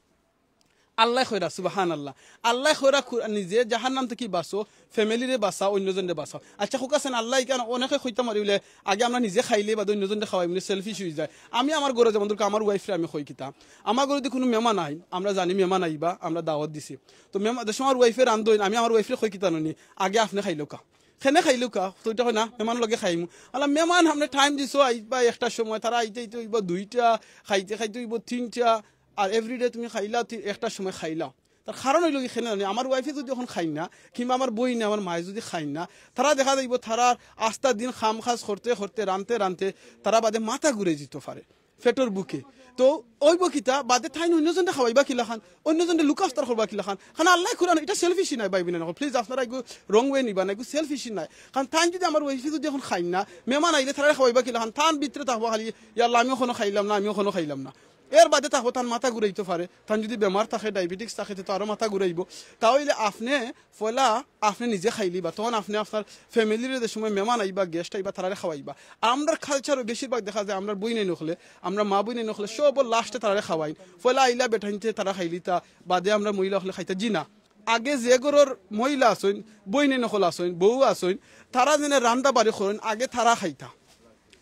আল্লায় কইরা, সুবহানাল্লাহ। আল্লায় কইরা কু-, নিজে জাহান্নাম থাকি বাঁচো, ফ্যামিলিরে বাঁচাও, অইন্যজনরে বাঁচাও। আচ্ছা, কউক্কা চাইন, আল্লায় ইখান অনেকে কইতা পারে বুলে, আগে আমরা নিজে খাইলে বাদে অইন্যজনরে খাওয়াই, মানে সেলফিশ অইযায়। আমি আমার ঘরো যেমন ধরউক্কা আমার ওয়াইফরে আমি কই কিতা, আমার ঘরো যুদি কুনু মেহমান আইন, আমরা জানি মেহমান আইবা, আমরা দাওয়াত দিছি। তো মেহমান, যে সময় আমার ওয়াইফে রান্ধইন, আমি আমার ওয়াইফরে কই কিতা জানইন নি, আগে আপনে খাইলাউক্কা। কেনে খাইলাউক্কা, তো ইটা কয় না, মেহমানর লগে খাইমু। আলা মেহমান আপনে টাইম দিছো, আইবা একটার সময়, তারা আইতে আইতে অইবো দুইটা, খাইতে খাইতে অইবো তিনটা, আর এভরিডে তুমি খাইলাও তি-, একটার সময় খাইলাও। তার কারণ অইলো গি কেনে জানইন নি, আমার ওয়াইফে যুদি অখন খাইন না, কিংবা আমার বইনে, আমার মায়ে যুদি খাইন না, তারা দেখা যাইবো তারার আস্তা দিন কাম কাজ করতে করতে, রানতে রানতে, তারা বাদে মাথা ঘুরাই যিতো পারে পেটর ভুকে। তো অইবো কিতা, বাদে তাইন অইন্যজনরে খাওয়াইবা কিলাখান, অইন্যজনরে লুক আফতার করবা কিলাখান। কারণ আল্লায় কোরআনো, ইটা সেলফিশি নায় ভাই বোন, প্লিজ আপনারা ইগু রং ওয়ে নিবা না, ইগু সেলফিশি নায়। কারণ তাইন যুদি আমার ওয়াইফে যুদি অখন খাইন না, মেহমান আইলে তারারে খাওয়াইবা কিলাখান, তান ভিতরে থাকবো খালি, "ইয়া আল্লাহ, আমিও কুনু খাইলাম না, আমিও কুনু খাইলাম না।" এর বাদে থাকবো, তান মাথা ঘুরাইতো পারে। তান যুদি বেমার থাকে, ডায়াবেটিক্স থাকে, তে তো আরো মাথা ঘুরাইবো। তা অইলে আপনে পয়লা আপনে নিজে খাইলিবা, তখন আপনে আপনার ফ্যামিলিরে যে সময় মেহমান আইবা, গেস্ট আইবা, তারারে খাওয়াইবা। আমরার কালচারো বেশিরভাগ দেখা যায়, আমরার বইনাইন অকলে, আমরার মা বইনাইন অকলে সবর লাস্টে তারারে খাওয়াইন। পয়লা আইলা বেটাইন্তে তারা খাইলিতা, বাদে আমরার মহিলা অকলে খাইতা। জি না, আগে যে ঘরর মহিলা আছইন, বইনাইন অকল আছইন, বউ আছইন, তারা যেন রান্দা বাড়ি করইন, আগে তারা খাইতা।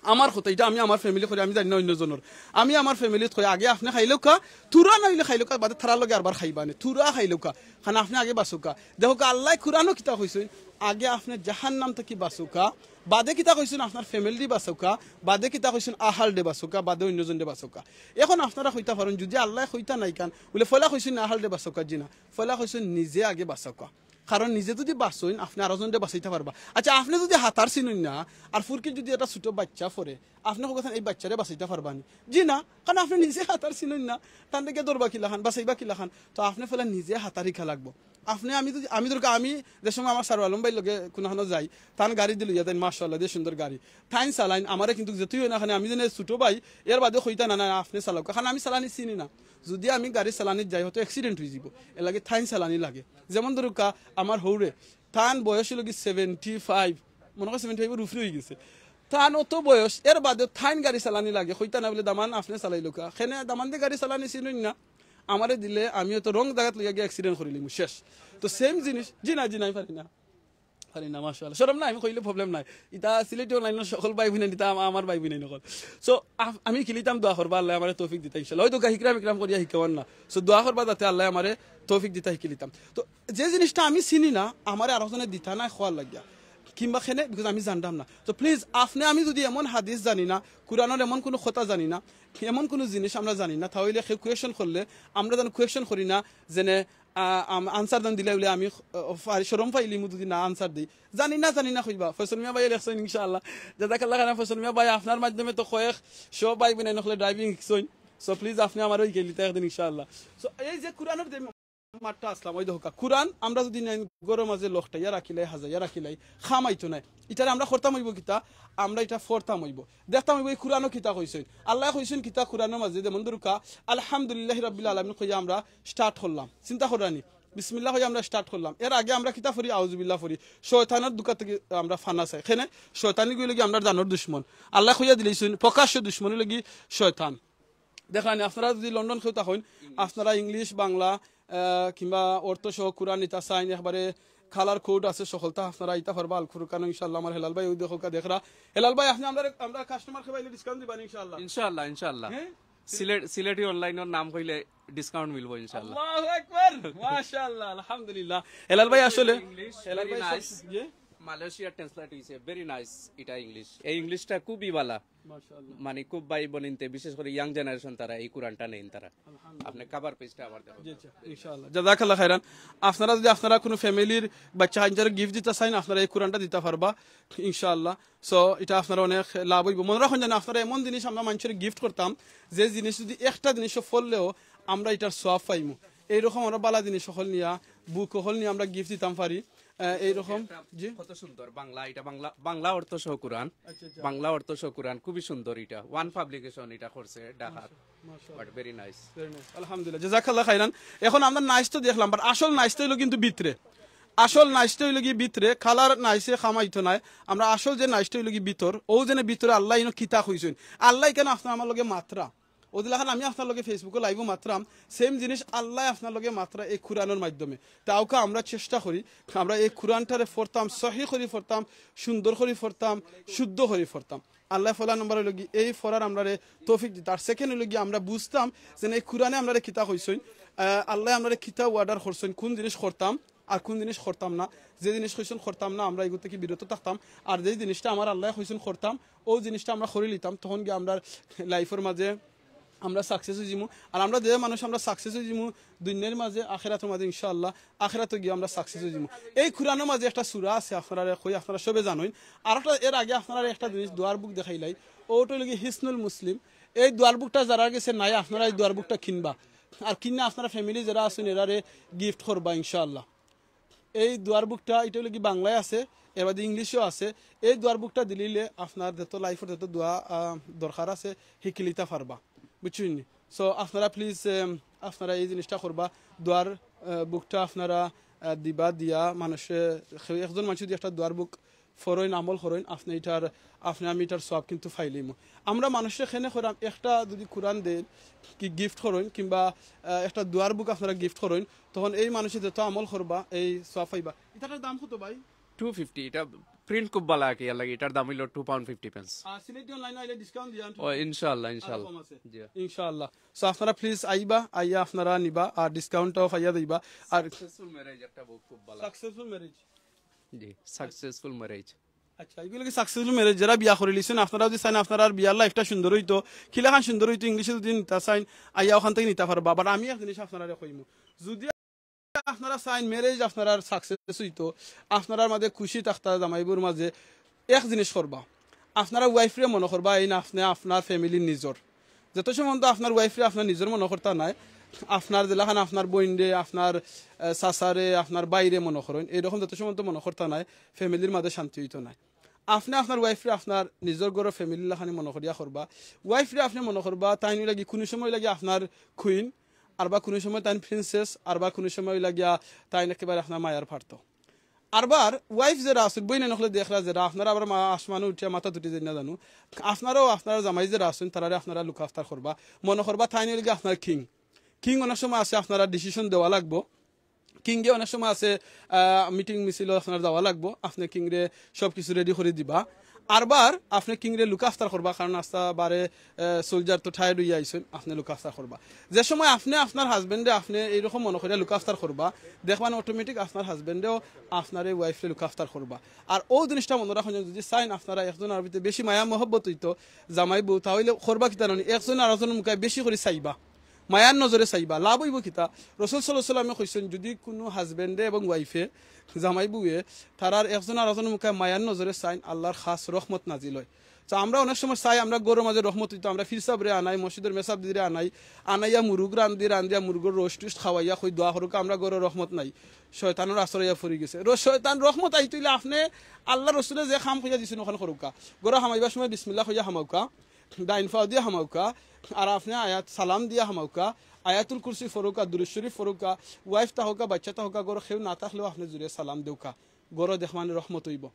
আমার কথা, ইটা আমি আমার ফ্যামিলি করি, আমি জানি না অইন্যজনর। আমি আমার ফ্যামিলিত কই, আগে আপনে খাইলাউক্কা, থুড়া নাইলে খাইলাউক্কা, বাদে তারার লগে আরবার খাইবা নে, থুড়া খাইলাউক্কা, কারণ আপনে আগে বাঁচউক্কা। দেখউক্কা, আল্লায় কোরআনো কিতা কইছইন, আগে আপনে জাহান্নাম থাকি বাঁচউক্কা, বাদে কিতা কইছইন, আপনার ফ্যামিলিরে বাঁচউক্কা, বাদে কিতা কইছইন, আহালরে বাঁচউক্কা, বাদে অইন্যজনরে বাঁচউক্কা। অখন আপনারা কইতা পারইন, যুদি আল্লায় কইতা নাইখান, বুলে পয়লা কইছইন না আহালরে বাঁচউক্কা, জি না, পয়লা কইছইন নিজে আগে বাঁচউক্কা। কারণ নিজে যুদি বাঁচইন, আপনে আরোজনরে বাঁচাইতা পারবা। আচ্ছা, আপনে যুদি হাতার চিনইন না, আর ফুরকিত যুদি একটা ছুটো বাইচ্চা পড়ে, আপনে কউক্কা চাইন এই বাইচ্চারে বাঁচাইতা পারবা নি? জি না, কারণ আপনে নিজে হাতার চিনইন না, তানরে গিয়া ধরবা কিলাখান, বাঁচাইবা কিলাখান? তো আপনে পয়লা নিজে হাতার হিকা লাগবো। আপনে আমি যুদি, আমি ধরউক্কা, আমি যে সময় আমার সারু আলম ভাইর লগে কুনুখানো যাই, তান গাড়িদি লইয়া যাইন, মাশাআল্লাহ, যে সুন্দর গাড়ি। তাইন চালাইন, আমারে কিন্তু যেতাউ অয় না, কারণ আমি যেন ছুটো ভাই, এর বাদে কইতা না, না, আপনে চালাউক্কা, কারণ আমি চালানি চিনি না। যুদি আমি গাড়ি চালানিত যাই, হয়তো accident অইযিবো, এরলাগি তাইন চালানি লাগে। যেমন ধরউক্কা, আমার হউরে, তান বয়স অইলো গি seventy five, মনো কয় seventy five-অর উপরে অইগেছে। তান অত বয়স, এর বাদে তাইন গাড়ি চালানি লাগে, কইতা না বুলে, "দামান, আপনে চালাইলাউক্কা।" কেনে দামানদে গাড়ি চালানি চিনইন না, আমারে দিলে আমি অত wrong জাগাত লইয়া গিয়া accident করিলিমু, শেষ। তো same জিনিস, জি না, জি না, আমি পারি না। পারি না, মাশাআল্লাহ। শরম নাই, আমি কইলে problem নাই। ইতা সিলেটি online-অর সকল ভাই বইনাইন, ইতা আমা-, আমার ভাই বইনাইন অকল। So, আ-, আমি কিলিতাম দোয়া করবা, আল্লায় আমারে তৌফিক দিতা ইনশাআল্লাহ। অয়তো গা হিকরাম হিকরাম করিয়া হিকাওয়ার না। So, দোয়া করবা যাতে আল্লায় আমারে তৌফিক দিতা হিকিলিতাম। তো, যে জিনিসটা আমি চিনি না, আমারে আরোজনে দিতা নায় কওয়ার লাগিয়া। কিংবা কেনে, because আমি জানতাম না। তো, please, আপনে আমি যুদি এমন হাদিস জানি না, কোরআনর এমন কুনু কথা জানি না, এমন কুনু জিনিস আমরা জানি না, তা অইলে কেউ question করলে, আমরা যেন question করি না, যেনে আ, আম-, answer দেন দিলে বুলে আমি, আ, ফারি-, শরম পাইলিমু যুদি না answer দেই। জানি না, জানি না কইবা। ফয়সল মিয়া ভাইয়ে লেখছইন ইনশাআল্লাহ। জাযাকাল্লাহ খাইরান ফয়সল মিয়া ভাই, আপনার মাধ্যমে তো কয়েকশো ভাই বইনাইন অকলে driving শিখছইন। So please আপনে আমারেও হিকাইলিতা একদিন ইনশাআল্লাহ। So এই যে কোরআনর যে মাতটা আছলাম, ওই দেখউক্কা, কোরআন আমরা যুদি নেইন ঘরর মাঝে লকটাইয়া রাখিলাই, হাজাইয়া রাখিলাই, কাম আইতো নায়। ইটারে আমরা করতাম অইবো কিতা? আমরা ইটা ফড়তাম অইবো। দেখতাম অইবো, এই কোরআনো কিতা কইছইন? আল্লায় কইছইন কিতা কোরআনর মাঝে? যেমন ধরউক্কা, "আলহামদুলিল্লাহি রাব্বিল আলামিন" কইয়া আমরা start করলাম। চিন্তা কররানি? বিসমিল্লাহ কইয়া আমরা start করলাম। এর আগে আমরা কিতা ফড়ি? আউযুবিল্লাহ ফড়ি। শয়তানর ধুকা থাকি আমরা ফানা চাই। কেনে? শয়তান অইলো গি আমরার জানর দুশমন। আল্লায় কইয়া দিলাইছইন, প্রকাশ্য দুশমন অইলো গি শয়তান। দেখরানি, আপনারা যুদি লন্ডন কেউ থাকইন, আপনারা English, বাংলা, আহ, কিংবা অর্থ সহ কোরআন নিতা চাইন, একবারে colour code আছে, সকলতা আপনারা আইতা পারবা আল ফুরকানো, ইনশাআল্লাহ। আমার হেলাল ভাই, ওই দেখউক্কা দেখরা। হেলাল ভাই, আপনে আমরা, আমরা customer কে পাইলে discount দিবা নি ইনশাআল্লাহ? ইনশাআল্লাহ, ইনশাআল্লাহ। হ্যাঁ? সিলেট, সিলেটি online-অর নাম কইলে discount মিলবো ইনশাআল্লাহ। আল্লাহু আকবার, মাশাআল্লাহ, আলহামদুলিল্লাহ। হেলাল ভাই আসলে, English হেলাল very ভাই nice। সব-, জি? মালয়েশিয়ার ট্রান্সলেট হইছে, ভেরি নাইস। এটা ইংলিশ, এই ইংলিশটা খুবই ভালা। মাশাআল্লাহ। মানে খুব ভাই বোনিন্তে, বিশেষ করে ইয়াং জেনারেশন, তারা এই কোরআনটা নেইন তারা। আলহামদুলিল্লাহ। আপনি কভার পেজটা আবার দেখুন। জি, জি, ইনশাআল্লাহ। জাযাকাল্লাহ খাইরান। আপনারা যদি আপনারা কোনো ফ্যামিলির বাচ্চা কাইঞ্চারে গিফট দিতা চাইন, আপনারা এই কোরআনটা দিতা পারবা ইনশাআল্লাহ। সো এটা আপনারা অনেক লাভ হইব। মনে রাখুন যেন আপনারা এমন জিনিস আমরা মানুষের গিফট করতাম, যে জিনিস যদি একটা জিনিসও ফললেও আমরা এটার সওয়াব পাইমু। এইরকম আমরা বালা জিনিস হকল নিয়া, বুক হকল নিয়া আমরা গিফট দিতাম পারি। আহ, এইরকম, জি। কত সুন্দর বাংলা, এটা বাংলা, বাংলা অর্থ সহ কোরআন। আচ্ছা, আচ্ছা। বাংলা অর্থ সহ কোরআন, খুবই সুন্দর। এটা ওয়ান পাবলিকেশন এটা করছে ঢাকার। মাশাআল্লাহ। But very nice. Very nice. আলহামদুলিল্লাহ। জাযাকাল্লাহ খাইরান। এখন আমরা নাইস তো দেখলাম, বাট আসল নাইস তো হইলো কিন্তু ভিতরে। আসল নাইসটা হইলো কি ভিতরে, কালার নাইসে কামাইতো নায়। আমরা আসল যে নাইসটা হইলো কি ভিতর, ও যেন ভিতরে আল্লাহ ইনো কিতা কইছইন। আল্লাহ কেন আপনার আমার লগে মাতরা? ওদিলাখান আমি আপনার লগে ফেসবুকে লাইভও মাতরাম, সেম জিনিস আল্লাহ আপনার লগে মাতরা এই কোরআনের মাধ্যমে। তাওকা আমরা চেষ্টা করি, আমরা এই কোরআনটারে পড়তাম, সহি করি পড়তাম, সুন্দর করি পড়তাম, শুদ্ধ করি পড়তাম। আল্লাহ ফলা নম্বর হইলো কি এই ফরার আমরারে তৌফিক দিতা। আর সেকেন্ড হইলো কি আমরা বুঝতাম যে এই কোরআনে আমরারে কিতা কইছইন, আহ, আল্লাহ আমরারে কিতা অর্ডার করছইন, কোন জিনিস করতাম আর কোন জিনিস করতাম না। যে জিনিস কইছইন করতাম না, আমরা এগুলো থেকে বিরত থাকতাম। আর যেই জিনিসটা আমার আল্লাহ কইছইন করতাম, ও জিনিসটা আমরা করি লিতাম, তখন গিয়ে আমরা লাইফের মাঝে আমরা সাকসেস হয়ে যাবো। আর আমরা যে মানুষ আমরা সাকসেস হয়ে যাবো দুনিয়ার মাঝে, আখেরাতের মাঝে ইনশাআল্লাহ, আখেরাতে গিয়ে আমরা সাকসেস হয়ে যাবো। এই কোরআনের মাঝে একটা সূরা আছে, আপনারা কই, আপনারা সবে জানেন। আর একটা এর আগে আপনারা একটা জিনিস দোয়ার বুক দেখাইলাই, ওটা হইলো কি হিসনুল মুসলিম। এই দোয়ার বুকটা যারা গেছে নাই, আপনারা এই দোয়ার বুকটা কিনবা। আর কিনে আপনারা ফ্যামিলি যারা আছেন এরারে গিফট করবা ইনশাআল্লাহ। এই দোয়ার বুকটা এটা হইলো কি বাংলায় আছে, এর বাদে ইংলিশও আছে। এই দোয়ার বুকটা দিলিলে আপনার যত লাইফের যত দোয়া, আহ, দরকার আছে, হিকিলিতা পারবা, বুঝছইন নি? সো আপনারা প্লিজ, আপনারা এই জিনিসটা করবা, দোয়ার, আহ, বুকটা আপনারা, আহ, দিবা, দিয়া মানুষে, কেউ একজন মানুষ যদি একটা দোয়ার বুক ফরইন, আমল করইন, আপনি এটার, আপনি আমি এটার সওয়াব কিন্তু পাইলিমু। আমরা মানুষে কেনে করাম, একটা যদি কোরআন দেন কি গিফট করইন, কিংবা, আহ, একটা দোয়ার বুক আপনারা গিফট করইন, তখন এই মানুষে যত আমল করবা, এই সওয়াব পাইবা। এটার দাম কত ভাই? Two fifty. এটা প্রিন্ট খুব ভালা আর কি, এর লাগি এটার দাম হইলো টু পাউন্ড ফিফটি পেন্স। আর সিলেটি অনলাইনে আইলে ডিসকাউন্ট দিয়া আনতো। ও, ইনশাআল্লাহ, আর ইনশাআল্লাহ। কম আছে? জি। ইনশাআল্লাহ। সো আপনারা প্লিজ আইবা, আইয়া আপনারা নিবা, আর ডিসকাউন্টটাও পাইয়া দিবা। আর সাকসেসফুল ম্যারেজ একটা বুক খুব ভালা। Successful marriage. জি, সাকসেসফুল ম্যারেজ। আচ্ছা, এগুলো কি সাকসেসফুল ম্যারেজ? যারা বিয়া করি লিছেন, আপনারা যদি চাইন আপনারার বিয়ার লাইফটা সুন্দর হইতো, কিলাখান সুন্দর হইতো, ইংলিশে যদি নিতা চাইন, আইয়া ওখান থেকে নিতা পারবা। বাট আমি এক জিনিস আপনারা কইমু, যদি আপনারা চাইন ম্যারেজ আপনারার সাকসেস হইতো, আপনারার মাঝে খুশি থাকতা জামাইবুর মাঝে, এক জিনিস করবা, আপনারা ওয়াইফরে মনে করবা এই না আপনি আপনার ফ্যামিলির নিজর। যত সময় তো আপনার ওয়াইফরে আপনার নিজর মনে করতা নাই, আপনার যেলাখান আপনার বইনরে, আপনার, আহ, চাচারে, আপনার বাইরে মনে করেন, এইরকম যত সময় তো মনে করতা নাই, ফ্যামিলির মাঝে শান্তি হইতো নাই। আপনি আপনার ওয়াইফরে আপনার নিজর ঘরর ফ্যামিলির লাখানি মনে করিয়া করবা। ওয়াইফরে আপনি মনে করবা তাই নিয়ে লাগি কোনো সময় লাগি আপনার কুইন, আর বা কোনো সময় তাইন প্রিন্সেস, আর বা কোনো সময় লাগিয়া তাইন একেবারে আপনার মায়ার পারতো। আরবার ওয়াইফ যারা আছইন, বইন অকলে দেখরা যারা, আপনারা আবার মা আসমানো উঠিয়া মাথা তুটি যাই না জানো, আপনারাও আপনারা জামাই যারা আছইন, তারারে আপনারা লুক আফতার করবা। মনে করবা তাইন হইল গিয়া আপনার কিং। কিং অনেক সময় আছে আপনারা ডিসিশন দেওয়া লাগবো। কিংরে অনেক সময় আছে, আহ, মিটিং মিছিল আপনার যাওয়া লাগবো। আপনি কিংরে সব কিছু রেডি করি দিবা। আরবার আপনি কিংরে লুক আফতার করবা, কারণ আস্তা বারে, আহ, সোলজার তো টায়ার্ড হইয়া আইছইন, আপনি লুক আফতার করবা। যে সময় আপনি আপনার হাজবেন্ডে আপনি এইরকম মনে করিয়া লুক আফতার করবা, দেখবেন অটোমেটিক আপনার হাজবেন্ডেও আপনার এই ওয়াইফরে লুক আফতার করবা। আর ও জিনিসটা মনে রাখুন, যদি চাইন আপনারা একজন আর ভিতরে বেশি মায়া মহব্বত হইতো জামাই বউ, তাহলে করবা কিতা নানি, একজন আর একজনের মুখে বেশি করে চাইবা, মায়ার নজরে চাইবা। লাভ হইব কিতা? রসুল সাল্লাহ সাল্লামে কইছেন, যদি কোনো হাজবেন্ডে এবং ওয়াইফে, জামাই বউয়ে, তারার একজন আর একজনের মুখে মায়ার নজরে চাইন, আল্লাহর খাস রহমত নাজিল হয়। তো আমরা অনেক সময় চাই, আমরা ঘরর মাঝে রহমত হইতো, আমরা ফিরসাবরে আনাই, মসজিদর মেসাব দিদিরে আনাই, আনাইয়া মুরুগ রান্ধি, রান্ধিয়া মুরুগর রোস্ট টোস্ট খাওয়াইয়া কই দোয়া করুক, আমরা ঘরর রহমত নাই, শয়তানর আশ্রয়া পড়ি গেছে। র-, শয়তান রহমত আইতে হইলে আপনি আল্লাহ রসুলে যে কাম কইয়া দিছেন ওখান করুকা, ঘরো হামাইবার সময় বিসমিল্লাহ কইয়া হামাউকা, ডাইন পাও দিয়া হামাউকা, আর আপনি আয়াত সালাম দিয়া হামাউকা, আয়াতুল কুরসি ফরুকা, দুরুদ শরীফ ফরুকা, ওয়াইফ তাহকা, বাচ্চা তাহকা, ঘরো কেউ না থাকলেও আপনি জুড়ে সালাম দেউকা, ঘরো দেখমান রহমত হইব।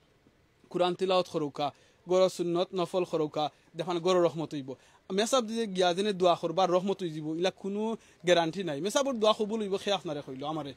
কোরআন তিলাওয়াত করুকা, ঘরো সুন্নত নফল করুকা, দেখমান ঘরো রহমত হইব। মেসাব দিয়ে গিয়া যেনে দোয়া করবা, রহমত হয়ে যাব, ইলা কোনো গ্যারান্টি নাই। মেসাবর দোয়া কবুল হইব, সে আপনারে কইলো আমারে,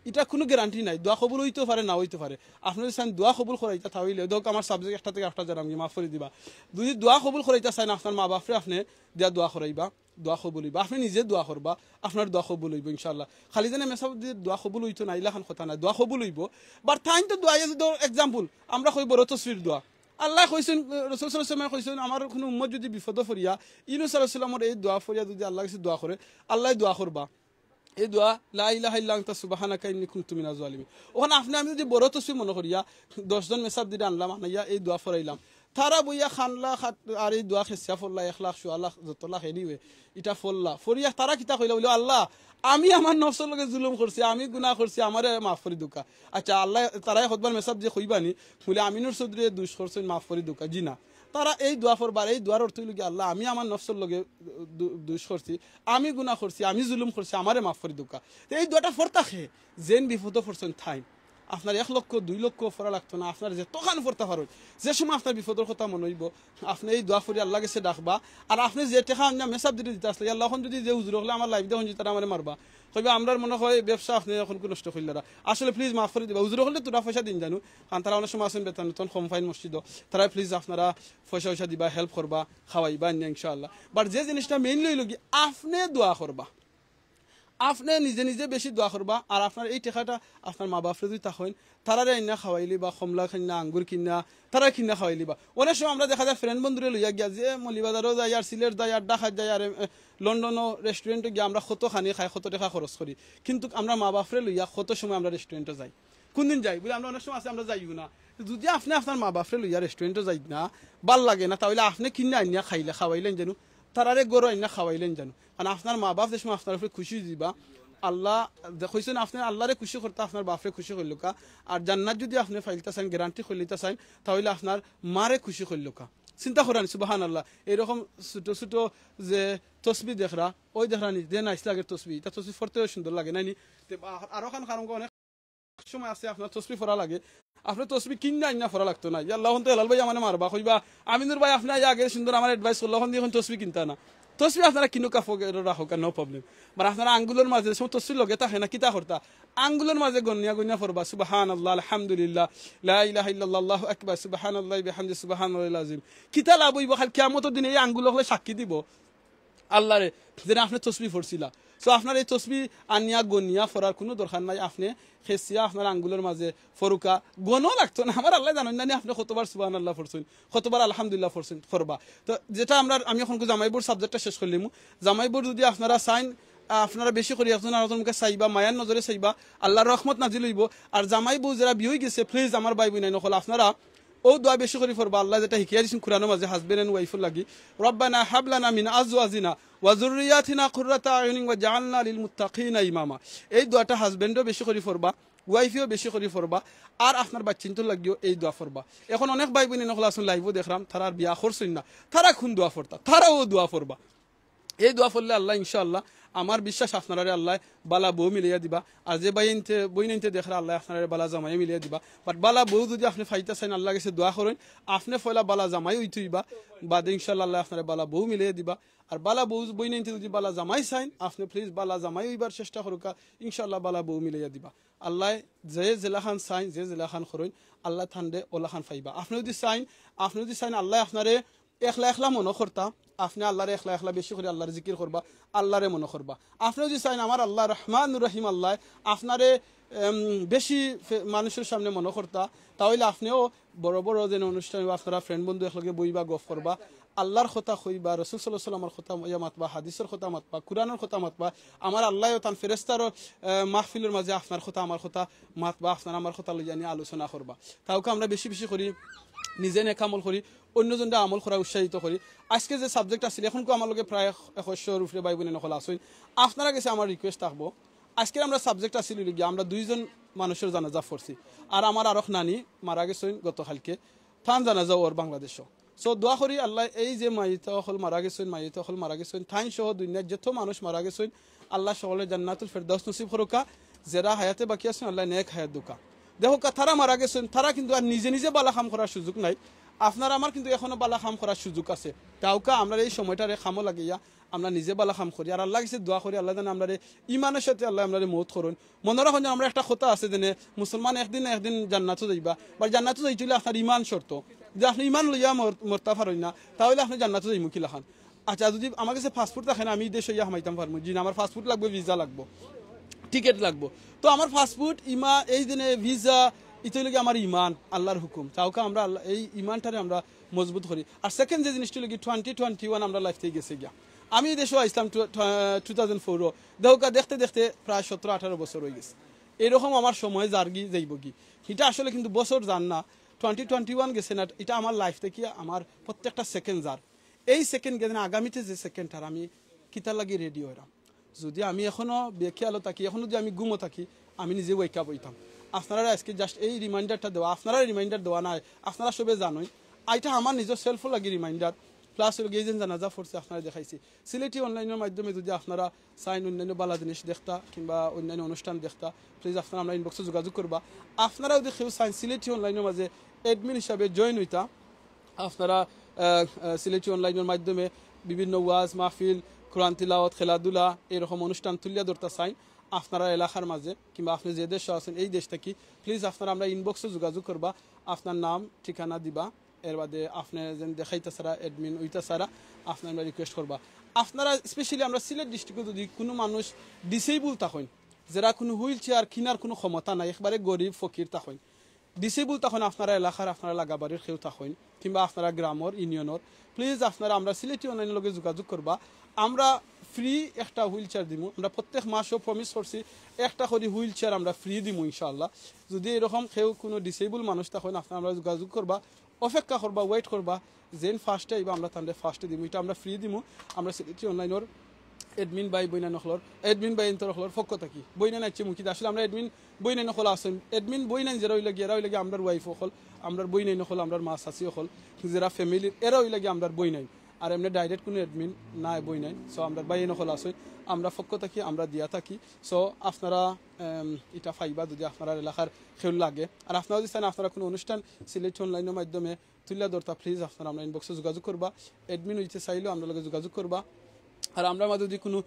এটা কোনো গ্যারান্টি নাই। দোয়া কবুল হইতে পারে, না হইতে পারে। আপনি যদি চান দোয়া কবুল করাইতা, তাহলে দেখো আমার সাবজেক্ট একটা থেকে একটা জানাম, মাফ করে দিবা। যদি দোয়া কবুল করাইতা চান আপনার মা বাপরে, আপনি দিয়া দোয়া করাইবা। দোয়া কবুল অইবো। আপনে নিজে দোয়া করবা, আপনার দোয়া কবুল অইবো ইনশাআল্লাহ। খালি যেন মেসাবদির দোয়া কবুল অইতো না, ইলাখান কথা না, দোয়া কবুল অইবো। But তাইন তো দোয়া, এই যে ধর example, আমরা কই বড় তসবির দোয়া। আল্লায় কইছইন, রাসুল সাল্লাল্লাহু আলাইহি ওয়াসাল্লামে কইছইন, আমার কুনু উম্মত যুদি বিপদো পড়িয়া ইউনুস আলাইহিস সালামর এই দোয়া পড়িয়া যুদি আল্লার গেছে দোয়া করে, আল্লায় দোয়া করবা। এই দোয়া, লা ইলাহা ইল্লা আনতা সুবহানাকা ইন্নী কুনতু মিনাজ জালিমিন। অখন আপনে আমি যুদি বড় তসবি মনো করিয়া দশ জন মেসাবদিরে আনলাম, আনাইয়া এই দোয়া পড়াইলাম, তারা বইয়া কানলা খাত-, আর এই দোয়া খেছিয়া পড়লা, এক লাখ, সোয়া লাখ, যত লাখ anyway, ইটা পড়লা। পড়িয়া তারা কিতা কইলা? বলে, "আল্লাহ, আমি আমার নফসর লগে জুলুম করছি, আমি গুনাহ করছি, আমারে মাফ করি দেউক্কা।" আচ্ছা, আল্লায়, তারায় কতবার মেসাবদিরে কইবা নি, বলে, "আমিনুর চৌধুরীয়ে দুষ করছইন, মাফ করি দেউক্কা।" জি না। তারা এই দোয়া পড়বা, আর এই দোয়ার অর্থ অইলো গি, "আল্লাহ, আমি আমার নফসর লগে দু-, দুষ করছি, আমি গুনাহ করছি, আমি জুলুম করছি, আমারে মাফ করি দেউক্কা।" তো এই দোয়াটা পড়তা কে? যেইন বিপদো পড়ছইন তাইন। আপনার এক লক্ষ, দুই লক্ষ পড়া লাগতো না, আপনার যেতখান পড়তা পারইন, যে সময় আপনার বিপদর কথা মনো অইবো, আপনে এই দোয়া পড়ি আল্লার গেছে ডাকবা। আর আপনে যে টেকা আনিয়া মেসাবদিরে দিতা আছলা, আল্লাহ, অখন যুদি যে হুজুর অকলে আমার live দেখইন, যুদি তারা আমারে মারবা, কইবা, "আমরার মনে কয় ব্যবসা আপনে অখন নষ্ট করিলারা।" আসলে please মাফ করি দিবা। হুজুর অকলে থুড়া পয়সা দিন জানু, কারণ তারা অনেক সময় আছইন বেতন টেতন কম পাইন মসজিদো, তারা please আপনারা পয়সা পয়সা দিবা, help করবা, খাওয়াইবা আনিয়া ইনশাআল্লাহ। But যে জিনিসটা mainly অইলো গি, আপনে দোয়া করবা, আপনে নিজে নিজে বেশি দোয়া করবা, আর আপনার এই টেকাটা আপনার মা বাফরে যুদি থাকইন, তারারে আইনা খাওয়াইলিবা, কমলা কিনা, আঙ্গুর কিনা, তারা কিনা খাওয়াইলিবা। অনেক সময় আমরা দেখা যায় friend বন্ধুরে লইয়া গিয়া যে মৌলভীবাজারও যাই, আর সিলেট যাই, আর ঢাকাত যাই, আর, এ, লন্ডনও restaurant-ও গিয়া আমরা কত খানি খাই, কত টেকা খরচ করি, কিন্তু আমরা মা বাফরে লইয়া কত সময় আমরা restaurant-ও যাই। কুনদিন যাই? বলে, আমরা অনেক সময় আছে, আমরা যাইও না। যুদি আপনে আপনার মা বাফরে লইয়া restaurant-ও যাইত না, ভালা লাগে না, তাইলে আপনে কিনা আনিয়া খাইলা, খাওয়াইলাইন জানু, তারারে ঘরো আনিয়া খাওয়াইলাইন জানু। কারণ আপনার মা বাফ যে সময় আপনার উপরে খুশি অইযিবা, আল্লাহ যে কইছইন, আপনে আল্লারে খুশি করতা, আপনার বাফরে খুশি করিলাউক্কা। আর জান্নাত যুদি আপনে পাইতা চাইন, guarantee করিলিতা চাইন, তাইলে আপনার মারে খুশি করিলাউক্কা। চিন্তা করইন, সুবহানাল্লাহ। এইরকম ছোট ছোট যে তসবি দেখরা, ওই দেখরা নি, যে nice লাগে তসবি, ইতা তসবি পড়তেও সুন্দর লাগে, নায় নি? তে আ-, আরোখান কারণ অনেক সময় আছে আপনার তসবি পড়া লাগে, আপনে তসবি কিনা আনিয়া পড়া লাগতো নায়। ইয়াল্লা, অখন তো হেলাল ভাই আমারে মারবা, কইবা, "আমিনুর ভাই, আপনে আইয়া আগে সুন্দর আমারে advice করলা, অখন দি অখন তসবি কিনতা না।" তসবি আপনারা কিনুক্কা, পকেটো রাখউক্কা, no problem। But আপনারা আঙ্গুলর মাঝে যে সময় তসবি লগে থাকে না, কিতা করতা? আঙ্গুলর মাঝে গনিয়া গনিয়া পড়বা, সুবহানাল্লাহ, আলহামদুলিল্লাহ, লা ইলাহা ইল্লাল্লাহ, আল্লাহু আকবার, সুবহানাল্লাহি বিহামদিহি, সুবহানাল্লাহিল আযীম। কিতা লাভ অইবো? কাইল কিয়ামতর দিনে এই আঙ্গুল অকলে সাক্ষী দিবো আল্লারে, যেন আপনে তসবি পড়ছিলা। So, আপনার এই তসবি আনিয়া গনিয়া পড়ার কুনু দরকার নাই। আপনে খেছিয়া আপনার আঙ্গুলর মাঝে পড়উক্কা, গনাও লাগতো না। আমার আল্লায় জানইন না নি আপনে কতবার সুবহানাল্লাহ পড়ছইন, কতবার আলহামদুলিল্লাহ পড়ছইন, পড়বা। তো যেটা আমরা, আমি অখন জামাইবউর subject-টা শেষ করিলিমু। জামাইবউর যুদি আপনারা চাইন, আপনারা বেশি করি একজন আরকজনর মুখে চাইবা, মায়ার নজরে চাইবা, আল্লার রহমত নাজিল অইবো। আর জামাইবউ যেরা বিয়া অইগেছে, please আমার ভাই বইনাইন অকল, আপনারা অউ দোয়া বেশি করি পড়বা। আল্লায় যেটা হিকাইয়া দিছইন কুরআনর মাঝে husband and wife-র লাগি, "রব্বানা হাব লানা মিন আজওয়াজিনা ওয়া যুররিয়াতিনা কুররাতা আয়ুনিন ওয়াজআলনা লিল মুত্তাকিনা ইমামা।" এই দোয়াটা husband-ও বেশি করি পড়বা, wife-এও বেশি করি পড়বা, আর আপনার বাইচ্চাইন্তর লাগিও এই দোয়া পড়বা। অখন অনেক ভাই বইনাইন অকল আছইন, live-ও দেখরাম, তারা আর বিয়া করছইন না, তারা কুন দোয়া পড়তা? তারাও দোয়া পড়বা। এই দোয়া পড়লে আল্লায় ইনশাআল্লাহ, আমার বিশ্বাস আপনারারে আল্লায় ভালা বউ মিলাইয়া দিবা। আর যে ভাইয়াইন্তে, বইনাইন্তে দেখরা, আল্লায় আপনারারে ভালা জামাই মিলাইয়া দিবা। But ভালা বউ যুদি আপনে পাইতা চাইন, আল্লার গেছে দোয়া করইন, আপনে পয়লা ভালা জামাই অইতে অইবা, বাদে ইনশাআল্লাহ আল্লায় আপনারে ভালা বউ মিলাইয়া দিবা। আর ভালা বউ, বইনাইন্তে যুদি ভালা জামাই চাইন, আপনে please ভালা জামাই অইবার চেষ্টা করউক্কা, ইনশাআল্লাহ ভালা বউ মিলাইয়া দিবা। আল্লায় যে যেলাখান চাইন, যে যেলাখান করইন, আল্লায় তানরে অলাখান পাইবা। আপনে যুদি চাইন, আপনে যুদি চাইন আল্লায় আপনারে একলা একলা মনো করতা, আপনে আল্লারে একলা একলা বেশি করি আল্লারে জিকির করবা, আল্লারে মনো করবা। আপনে যুদি চাইন আমার আল্লাহ রহমানুর রহিম আল্লায় আপনারে, এম, বেশি ফে-, মানুষর সামনে মনো করতা, তাইলে আপনেও বড় বড় যেন অনুষ্ঠান অইবো, আপনারা friend বন্ধু একলগে বইবা, গফ করবা, আল্লার কথা কইবা, রাসুল সাল্লাল্লাহু আলাইহি ওয়াসাল্লামর কথা ইয়া মাতবা, হাদিসর কথা মাতবা, কুরআনর কথা মাতবা। আমার আল্লায়ও তান ফেরেস্তারও, এ, মাহফিলর মাঝে আপনার কথা, আমার কথা মাতবা, আপনার আমার কথা লইয়া নিয়া আলোচনা করবা। তাউক্কা আমরা বেশি বেশি করি নিজে নেক আমল করি, অইন্যজনরে আমল করা উৎসাহিত করি। আইজকে যে subject আছিল, অখনকু আমার লগে প্রায় একশোর উপরে ভাই বইনাইন অকল আছইন। আপনারার গেছে আমার request থাকবো, আইজকের আমরার subject আছিল অইলো গিয়া, আমরা দুইজন মানুষর জানাজা পড়ছি। আর আমার আরক নানি মারা গেছইন গতকালকে, তান জানাজা অর বাংলাদেশো। So দোয়া করি আল্লায় এই যে মাইয়াইন্তে অকল মারা গেছইন, মাইয়াইন্তে অকল মারা গেছইন, তাইন সহ দুনিয়ার যত মানুষ মারা গেছইন, আল্লায় সকলরে জান্নাতুল ফেরদাউস নসিব করউক্কা। যেরা হায়াতে বাকি আছইন, আল্লায় নেক হায়াত দেউক্কা। দেখউক্কা, তারা মারা গেছইন, তারা কিন্তু আর নিজে নিজে ভালা কাম করার সুযোগ নাই। আপনার আমার কিন্তু অখনো ভালা কাম করার সুযোগ আছে। তাউক্কা আমরার এই সময়টারে কামো লাগাইয়া আমরা নিজে ভালা কাম করি, আর আল্লার গেছে দোয়া করি, আল্লায় যেন আমরারে ইমানর সাথে আল্লায় আমরারে মউত করইন। মনো রাখইন যে আমরার একটা কথা আছে যেন, মুসলমান একদিন না একদিন জান্নাতো যাইবা, বা জান্নাতো যাইতে অইলে আপনার ইমান শর্ত। যুদি আপনে ইমান লইয়া মর-, মরতা পারইন না, তাইলে আপনে জান্নাতো যাইমু কিলাখান? আচ্ছা, যদি আমার গেছে পাসপোর্ট থাকে না, আমি ই দেশো ইয়া হামাইতাম পারমু? জি না, আমার পাসপোর্ট লাগবো, ভিসা লাগবো, টিকিট লাগবো। তো আমার পাসপোর্ট, ইমা এই দিনে ভিসা, ইটা অইলো গি আমার ইমান, আল্লার হুকুম। চাউক্কা আমরা আল্লাহ, এই ইমানটারে আমরা মজবুত করি। আর সেকেন্ড যে জিনিসটা অইলো গি, টোয়েন্টি টোয়েন্টি ওয়ান আমরা লাইফ থাকি গেছে গিয়া। আমি ই দেশো আইছলাম টু থাউজেন্ড ফোরো, দেখউক্কা দেখতে দেখতে প্রায় সতেরো আঠারো বছর অইগেছে। এইরকম আমার সময় যারগি যাইবোগি, ইটা আসলে কিন্তু বছর যার না, টোয়েন্টি টোয়েন্টি ওয়ান গেছে না, ইটা আমার লাইফ থাকি আমার প্রত্যেকটা সেকেন্ড যার। এই সেকেন্ড গেছে না, আগামীতে যে সেকেন্ডটার আমি কিতার লাগি রেডি অইরাম। যদি আমি এখনো বেখেয়ালো থাকি, এখনো যদি আমি ঘুমো থাকি, আমি নিজে ওয়েক আপ অইতাম। আপনারারে আজকে জাস্ট এই রিমাইন্ডারটা দেওয়া, আপনারারে রিমাইন্ডার দেওয়া নায়, আপনারা সবে জানইন। আর ইটা আমার নিজর সেলফর লাগি রিমাইন্ডার, প্লাস অইলো গি এই যে জানাজা পড়ছে আপনারারে দেখাইছি। সিলেটি অনলাইনর মাধ্যমে যদি আপনারা চাইন অন্যান্য বালা জিনিস দেখতা কিংবা অন্যান্য অনুষ্ঠান দেখতা, প্লিজ আপনারা আমরার ইনবক্সো যোগাযোগ করবা। আপনারা যদি কেউ চাইন সিলেটি অনলাইনর মাঝে অ্যাডমিন হিসাবে জয়েন অইতা, আপনারা আহ, আহ, সিলেটি অনলাইনর মাধ্যমে বিভিন্ন ওয়াজ মাহফিল, কোরআন তিলাওয়াত, খেলাধুলা, এইরকম অনুষ্ঠান তুলিয়া ধরতা চাইন আপনারার এলাকার মাঝে, কিংবা আপনে যে দেশো আছইন এই দেশ থাকি, প্লিজ আপনারা আমরার ইনবক্সো যোগাযোগ করবা। আপনার নাম ঠিকানা দিবা, এর বাদে আপনে যেন দেখাইতা চাইরা, অ্যাডমিন অইতা চাইরা, আপনারে আমরা রিকোয়েস্ট করবা। আপনারা স্পেশালি আমরা সিলেট ডিস্ট্রিক্টো যদি কুনু মানুষ ডিসেবল থাকইন, যেরা কুনু হুইল চেয়ার কিনার কুনু ক্ষমতা নাই, একবারে গরিব ফকির থাকইন, ডিসেবল থাকইন, আপনারা এলাকার আপনারা লাগাবাড়ির কেউ থাকইন, কিংবা আপনারা গ্রামর, ইউনিয়নর, প্লিজ আপনারা আমরার সিলেটি অনলাইনর লগে যোগাযোগ করবা। আমরা ফ্রি একটা হুইল চেয়ার দিমু। আমরা প্রত্যেক মাসো প্রমিস করছি, একটা করি হুইল চেয়ার আমরা ফ্রি দিমু ইনশাআল্লাহ। যদি এইরকম কেউ কুনু ডিসেবল মানুষ থাকইন, আপনারা আমরারে যোগাযোগ করবা, অপেক্ষা করবা, ওয়েট করবা, যেইন ফার্স্টে আইবা আমরা তানরে ফার্স্টে দিমু। ইটা আমরা ফ্রি দিমু। আমরা সিলেটি অনলাইনর অ্যাডমিন ভাই বইনাইন অকলর, অ্যাডমিন ভাইয়াইন্তর অকলর পক্ষ থাকি। বইনাইন আইছে মুখিদা, আসলে আমরা অ্যাডমিন বইনাইন অকল আছইন, অ্যাডমিন বইনাইন যেরা অইলা গি, এরা অইলা গি আমরার ওয়াইফ অকল, আমরার বইনাইন অকল, আমরার মা চাচি অকল, যেরা ফ্যামিলির, এরা অইলা গি আমরার বইনাইন। আর এমনে ডাইরেক্ট কুনু অ্যাডমিন নায় বইনাইন। সো আমরার ভাইয়াইন অকল আছইন, আমরার পক্ষ থাকি আমরা দিয়া থাকি। সো আপনারা, এম, ইটা পাইবা যদি আপনারার এলাকার কেউ লাগে। আর আপনারা যদি চাইন আপনারা কুনু অনুষ্ঠান সিলেটি অনলাইনর মাধ্যমে তুলিয়া ধরতা, প্লিজ আপনারা আমরার ইনবক্সো যোগাযোগ করবা। অ্যাডমিন অইতে চাইলেও আমরার লগে যোগাযোগ করবা। আর আমরার মাঝে যদি কুনু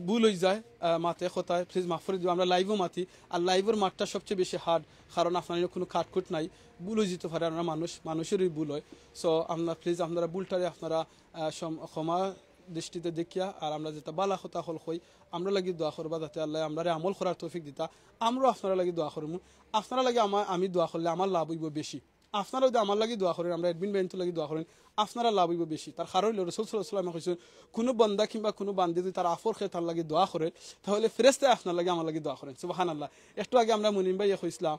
ভুল অই যায়, আহ, মাতে কথায়, প্লিজ মাফ করি দিবা। আমরা লাইভও মাতি, আর লাইভর মাতটা সবচেয়ে বেশি হার্ড, কারণ আপনার ইনো কুনু কাটকুট নাই, ভুল অই যাইতো পারে, আমরা মানুষ, মানুষেরই ভুল অয়। সো আমরা প্লিজ আপনারা ভুলটারে আপনারা, আহ, সম-, ক্ষমা দৃষ্টিতে দেখিয়া, আর আমরা যেটা বালা কথা অকল কই, আমরার লাগি দোয়া করবা, যাতে আল্লায় আমরারে আমল করার তৌফিক দিতা। আমরাও আপনারার লাগি দোয়া করমু। আপনারার লাগি আমা-, আমি দোয়া করলে আমার লাভ অইবো বেশি। আপনারা যদি আমার লাগি দোয়া করইন, আমরার অ্যাডমিন ভাইয়াইন্তর লাগি দোয়া করইন, আপনারার লাভ অইবো বেশি। তার কারণ অইলো, রাসূল সাল্লাল্লাহু আলাইহি ওয়াসাল্লামে কইছইন, কুনু বান্দা কিংবা কুনু বান্দি যদি তার আপন কেউ তার লাগি দোয়া করে, তাহলে ফেরেশতায় আপনার লাগি আমার লাগি দোয়া করইন। সুবহানাল্লাহ। একটু আগে আমরা মুনিম ভাইয়ে কইছলা,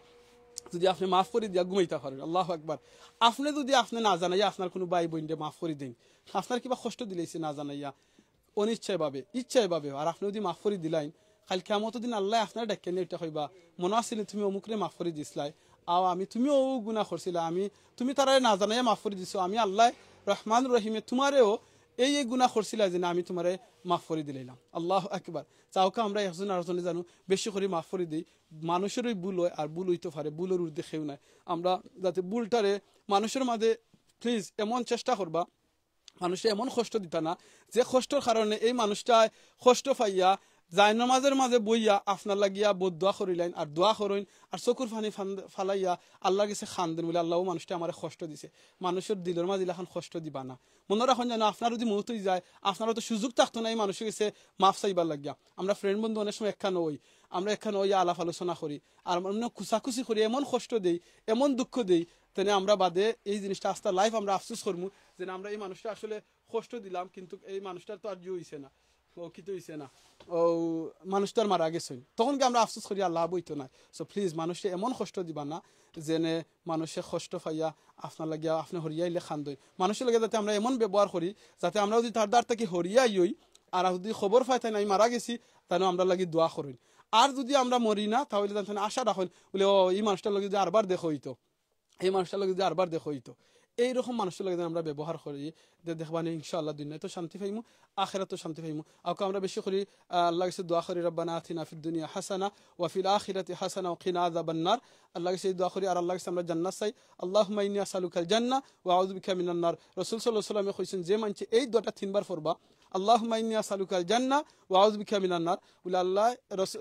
যদি আপনে মাফ করি দিয়া ঘুমাইতা পারইন, আল্লাহু আকবার। আপনে যদি আপনে না জানাইয়া আপনার কুনু ভাই বইনরে মাফ করি দেইন, আপনার কিবা কষ্ট দিলাইছে না জানাইয়া, অনিচ্ছায় ভাবে, ইচ্ছায় ভাবে, আর আপনে যদি মাফ করি দিলাইন, কাইল কিয়ামতর দিন আল্লায় আপনারে ডাকিয়া নিয়া ইটা কইবা, "মনো আছে নি তুমি অমুকরে মাফ করি দিছলায়? আও আমি, তুমিও অউ গুনা করছিলায়, আমি, তুমি তারারে না জানাইয়া মাফ করি দিছো, আমি আল্লায় রহমান রহিমে তুমারেও এই, এই গুনা করছিলায় যেনে আমি তুমারে মাফ করি দিলাইলাম।" আল্লাহু আকবার। চাউক্কা আমরা একজন আরকজনে জানু বেশি করি মাফ করি দেই। মানুষেরও ভুল অয়, আর ভুল অইতো পারে, ভুলর ঊর্ধ্বে কেউ নাই। আমরা যাতে ভুলটারে মানুষের মাঝে প্লিজ এমন চেষ্টা করবা, মানুষরে এমন কষ্ট দিতা না, যে কষ্টর কারণে এই মানুষটায় কষ্ট পাইয়া জায়নামাজর মাঝে বইয়া আপনার লাগিয়া বদদোয়া করিলাইন, আর দোয়া করইন, আর চকুর পানি ফান-, ফালাইয়া আল্লার গেছে কান্দইন বুলে, "আল্লাহ, অউ মানুষটায় আমারে কষ্ট দিছে।" মানুষর দিলর মাঝে ইলাখান কষ্ট দিবা না। মনো রাখইন যেন আপনার যদি মউত অই যায়, আপনার অতো সুযোগ থাকতো না এই মানুষর গেছে মাফ চাইবার লাগিয়া। আমরা ফ্রেন্ড বন্ধু অনেক সময় একখান অই, আমরা একখান অইয়া আলাপ আলোচনা করি, আর আমরা কুচাকুচি করি, এমন কষ্ট দেই, এমন দুঃখ দেই, তেনে আমরা বাদে এই জিনিসটা আস্তা লাইফ আমরা আফসোস করমু, যেন আমরা এই মানুষটা আসলে কষ্ট দিলাম, কিন্তু এই মানুষটার তো আর ইয়ে অইছে না, ও কিতা অইছে না, ও মানুষটা আর মারা গেছইন, তখন কি আমরা আফসোস করি? আর লাভ অইতো নায়। So প্লিজ, মানুষরে এমন কষ্ট দিবা না, যেনে মানুষে কষ্ট পাইয়া আপনার লাগিয়া, আপনে হরিয়া আইলে কান্দইন। মানুষর লগে যাতে আমরা এমন ব্যবহার করি, যাতে আমরা যদি তার দ্বার থাকি হরিয়া আই অই, আর যদি খবর পায় তাইন আমি মারা গেছি, তাইন আমরার লাগি দোয়া করইন। আর যদি আমরা মরি না, তাহলে তাইন আশা রাখইন, বুলে, "ও, ই মানুষটার লগে যদি আরবার দেখা অইতো, এই মানুষটার লগে যদি আরবার দেখা অইতো।" এইরকম মানুষর লগে যদি আমরা ব্যবহার করি, তে দেখবা নি ইনশাআল্লাহ দুনিয়াত তো শান্তি পাইমু, আখেরাত তো শান্তি পাইমু। আউক্কা আমরা বেশি করি, আহ, আল্লার গেছে দোয়া করি, "রব্বানা আতিনা ফিদ দুনিয়া হাসানা ওয়া ফিল আখিরাতি হাসানা ওয়া কিনা আযাবান নার।" আল্লার গেছে এই দোয়া করি, আর আল্লার গেছে আমরা জান্নাত চাই। "আল্লাহুম্মা ইন্নী আসআলুকাল জান্নাহ ওয়া আউযু বিকা মিনান নার।" রাসূল সাল্লাল্লাহু আলাইহি ওয়াসাল্লামে কইছইন, যে মানষে এই দোয়াটা তিনবার পড়বা, "আল্লাহুম্মা ইন্নী আসআলুকাল জান্নাহ ওয়া আউযু বিকা মিনান নার।" বলে আল্লাহ, রস-,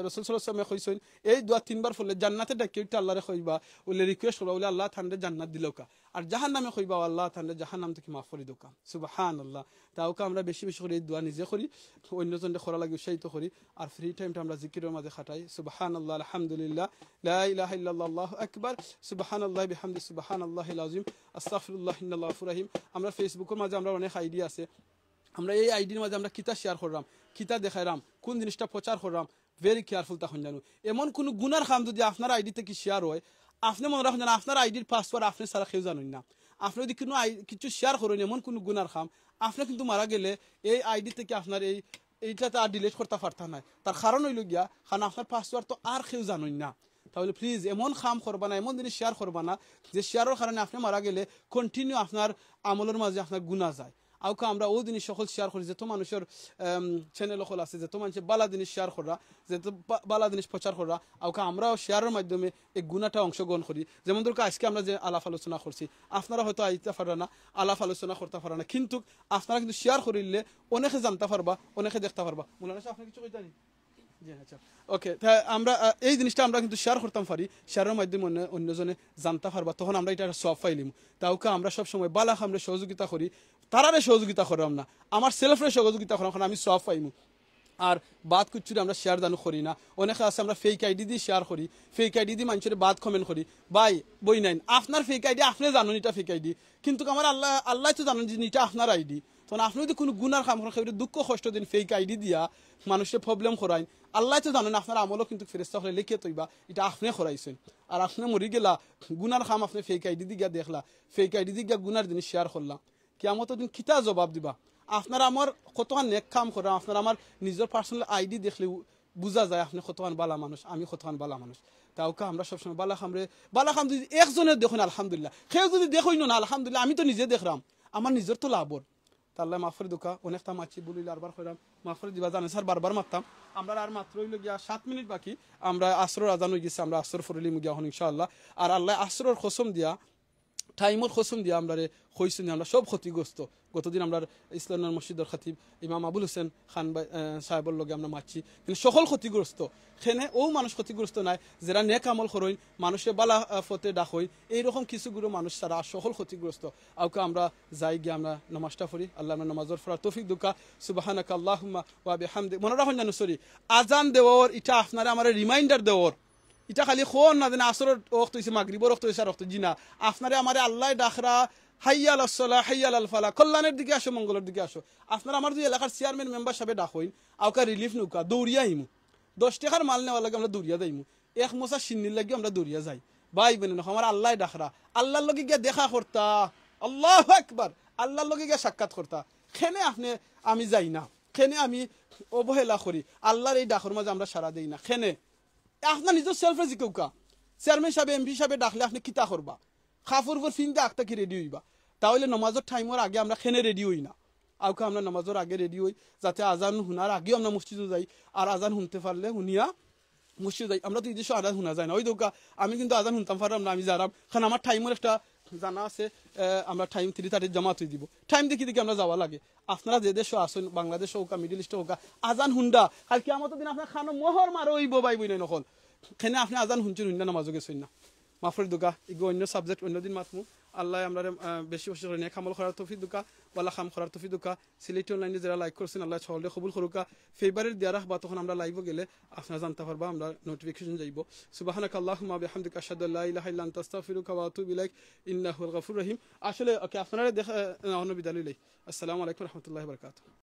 রসুল সাল্লাল্লাহু আলাইহি ওয়াসাল্লামে কইছইন, এই দোয়া তিনবার পড়লে জান্নাতে ডাকিয়া উঠতে আল্লাহরে কইবা, বলে request করবা, বলে আল্লাহ তানরে জান্নাত দিলউক্কা। আর জাহান্নামে কইবা, "ও আল্লাহ তানরে জাহান্নাম থাকি মাফ করি দেউক্কা।" সুবহানাল্লাহ। তা অউক্কা আমরা বেশি বেশি করি এই দোয়া নিজে করি, অন্যজনরে করা লাগি উৎসাহিত করি। আর free time টা আমরা জিকিরর মাঝে খাটাই। সুবহানাল্লাহ, আলহামদুলিল্লাহ, লা ইলাহা ইল্লাল্লাহ, আল্লাহু আকবার, সুবহানাল্লাহ বিহামদি, সুবহানাল্লাহিল আযীম, আস্তাগফিরুল্লাহ, ইন্নাল্লাহু গাফুরুর রাহিম। আমরা Facebook-র মাঝে আমরা অনেক ID আছে, আমরা এই ID-র মাঝে আমরা কিতা share কররাম, কিতা দেখাইরাম, কোন জিনিসটা প্রচার কররাম, very careful থাকইন জানু। এমন কুনু গুনার কাম যদি আপনার ID থাকি share হয়, আপনে মনো রাখইন জানু আপনার ID-র password আপনে ছাড়া কেউ জানইন না। আপনে যদি কুনু আই-, কিছু share করইন, এমন কুনু গুনার কাম, আপনে কিন্তু মারা গেলে এই ID থাকি আপনার এই, এইটা তো আর delete করতা পারতা নায়। তার কারণ অইলো গিয়া, কারণ আপনার password তো আর কেউ জানইন না। তাইলে please এমন কাম করবা না, এমন জিনিস share করবা না, যে share-র কারণে আপনে মারা গেলে continue আপনার আমলর মাঝে আপনার গুনা যায়। অউক্কা আমরা অউ জিনিস সকল share করি, যত মানুষর, আম, channel অকল আছে, যত মানষে বালা জিনিস share কররা, যত বা-, বালা জিনিস প্রচার কররা, অউক্কা আমরাও share-র মাধ্যমে এই গুনাটা অংশগ্রহণ করি। যেমন ধরো আজকে আমরা যে আলাপ আলোচনা করছি, আপনারা হয়তো আইতা পাররা না, আলাপ আলোচনা করতা পাররা না, কিন্তু আপনারা কিন্তু share করিলে অনেকে জানতা পারবা, অনেকে দেখতা পারবা। মৌলানা সাহেব, আপনে কিছু কইতা নি? জি, আচ্ছা। OK, তা আমরা, আহ, এই জিনিসটা আমরা কিন্তু share করতাম পারি, share-র মাধ্যমে অন্য, অন্যজনে জানতা পারবা, তখন আমরা ইটার সওয়াব পাইলিমু। তা অউক্কা আমরা সবসময় বালা কামরে সহযোগিতা করি, তারারে সহযোগিতা কররাম না, আমার self-রে সহযোগিতা কররাম, কারণ আমি সওয়াব পাইমু। আর বাদ কুচ্ছুরে আমরা share জানু করি না, অনেকে আছে আমরা fake ID দি share করি, fake ID দি মানষরে বাদ comment করি। ভাই, বইনাইন, আপনার fake ID আপনে জানইন ইটা fake ID, কিন্তু আমার আল্লাহ, আল্লাহ তো জানইন যে ইটা আপনার ID। তখন আপনে যদি কুনু গুনার কাম করইন, কেউরে দুঃখ কষ্ট দেইন fake ID দিয়া, মানষরে problem করাইন, আল্লাহ তো জানইন, আপনার আমলও কিন্তু ফেরেশতা অকলে লেখিয়া থইবা, ইটা আপনে করাইছইন। আর আপনে মরি গেলা, গুনার কাম আপনে fake ID দি গিয়া দেখলা, fake ID দি গিয়া গুনার জিনিস share করলা, কিয়ামতর দিন কিতা জবাব দিবা? আপনার আমার কতখান নেক কাম কররাম, আপনার আমার নিজর personal ID দেখলে বুঝা যায় আপনে কতখান বালা মানুষ, আমি কতখান বালা মানুষ। তা অউক্কা আমরা সবসময় বালা কামরে, বালা কাম যদি একজনে দেখইন আলহামদুলিল্লাহ, কেউ যদি দেখইন না আলহামদুলিল্লাহ, আমি তো নিজে দেখরাম, আমার নিজর তো লাভ অর। তা আল্লায় মাফ করি দেউক্কা, অনেকটা মাতছি, ভুল অইলে আরবার কইরাম, মাফ করি দিবা, জানে স্যার বারবার মাততাম। আমরা আর মাত্র অইলো গিয়া সাত মিনিট বাকি, আমরা আসরর আজান অইগেছে, আমরা আসর পড়িলিমু গিয়া অখন ইনশাআল্লাহ। আর আল্লায় আসরর কসম দিয়া, time-র কসম দিয়া আমরারে কইছইন যে আমরা সব ক্ষতিগ্রস্ত। গতদিন আমরার ইসলাম মসজিদর খতিব ইমাম আবুল হোসেন খান ভাই, আহ, সাহেবর লগে আমরা মাতছি, কিন্তু সকল ক্ষতিগ্রস্ত। কেনে অউ মানুষ ক্ষতিগ্রস্ত নায়, যেরা নেক আমল করইন, মানষরে বালা, আহ, পথে ডাকইন, এইরকম কিছু গুরু মানুষ ছাড়া আর সকল ক্ষতিগ্রস্ত। অউক্কা আমরা যাই গিয়া আমরা নামাজটা পড়ি, আল্লায় আমরারে নামাজর পড়ার তৌফিক দেউক্কা। সুবহানাকা আল্লাহুম্মা ওয়া বিহামদিক। মনো রাখইন জানু, sorry, আজান দেওয়ার ইটা আপনারে আমারে reminder দেওয়ার, ইটা খালি কওন না যেন আসরর ওয়াক্ত অইছে, মাগরিবর ওয়াক্ত অইছে, আর ওয়াক্ত, জি না। আপনারে আমারে আল্লায় ডাকরা, হাইয়া আলাস সালাহ, হাইয়া আলাল ফালাহ, কল্যাণর দিকে আসো, মঙ্গলর দিকে আসো। আপনার আমার যদি এলাকার চেয়ারম্যান মেম্বার সাবে ডাকইন, অউক্কা relief নেউক্কা, দৌড়িয়া আইমু। দশ টেকার মাল নেওয়ার লাগি আমরা দৌড়িয়া যাইমু, এক মোচা শিন্নির লাগি আমরা দৌড়িয়া যাই। ভাই বইনাইন, আমার আল্লায় ডাকরা, আল্লাহর লগে গিয়া দেখা করতা। আল্লাহু আকবার। আল্লাহর লগে গিয়া সাক্ষাৎ করতা। কেনে আপনে আমি যাই না, কেনে আমি অবহেলা করি, আল্লাহর এই ডাকর মাঝে আমরা সাড়া দেই না, কেনে? আপনার নিজর self-রে জিকাউক্কা, চেয়ারম্যান সাবে, MP সাবে ডাকলে আপনে কিতা করবা? কাপড় উপর ফিন্দা আগ থাকি ready অইবা। তা অইলে নামাজর time-র আগে আমরা কেনে ready অই না? অউক্কা আমরা নামাজর আগে ready অই, যাতে আজান হুনার আগেউ আমরা মসজিদো যাই, আর আজান হুনতে পারলে হুনিয়া মসজিদো যাই। আমরা তো ই দেশো আজান হুনা যায় না, অউ দেউক্কা আমি কিন্তু আজান হুনতাম পাররাম না, আমি যাইরাম, কারণ আমার time-র একটা জানা আছে, আহ, আমরা time three thirty-র জামাত অই দিবো, time দেখি দেখি আমরা যাওয়া লাগে। আপনারা যে দেশো আছইন, বাংলাদেশো অউক্কা, Middle East-ও অউক্কা, আজান হুনরা, কাইল কিয়ামতর দিন আপনার কানো মোহর মারা অইবো, ভাই বইনাইন অকল। কেনে আপনে আজান হুনছইন, হুনিয়া নামাজো গেছইন না। মাফ করি দেউক্কা, ইগু অইন্য subject, অইন্য দিন মাতমু। আল্লায় আমরারে, আহ, বেশি বেশি করি নেক আমল করার তৌফিক দেউক্কা, বালা কাম করার তৌফিক দেউক্কা। সিলেটি online-এ যেরা like করছইন, আল্লায় সকলরে কবুল করউক্কা। Favour-এর দিয়া রাখবা, তখন আমরা live-ও গেলে আপনারা জানতা পারবা, আমরা notification যাইবো। সুবহানাকা আল্লাহুম্মা বিহামদিকা, আশহাদু আল্লা ইলাহা ইল্লা আনতা, আস্তাগফিরুকা ওয়া আতুবু ইলাইক। ইন্নাকা হুয়াল গাফুরুর রহিম। আসলে, OK, আপনারারে দেখা, আহ, অন্য বিদায় লইলাই। আসসালামু আলাইকুম ওয়া রাহমাতুল্লাহি ওয়া বারাকাতুহু।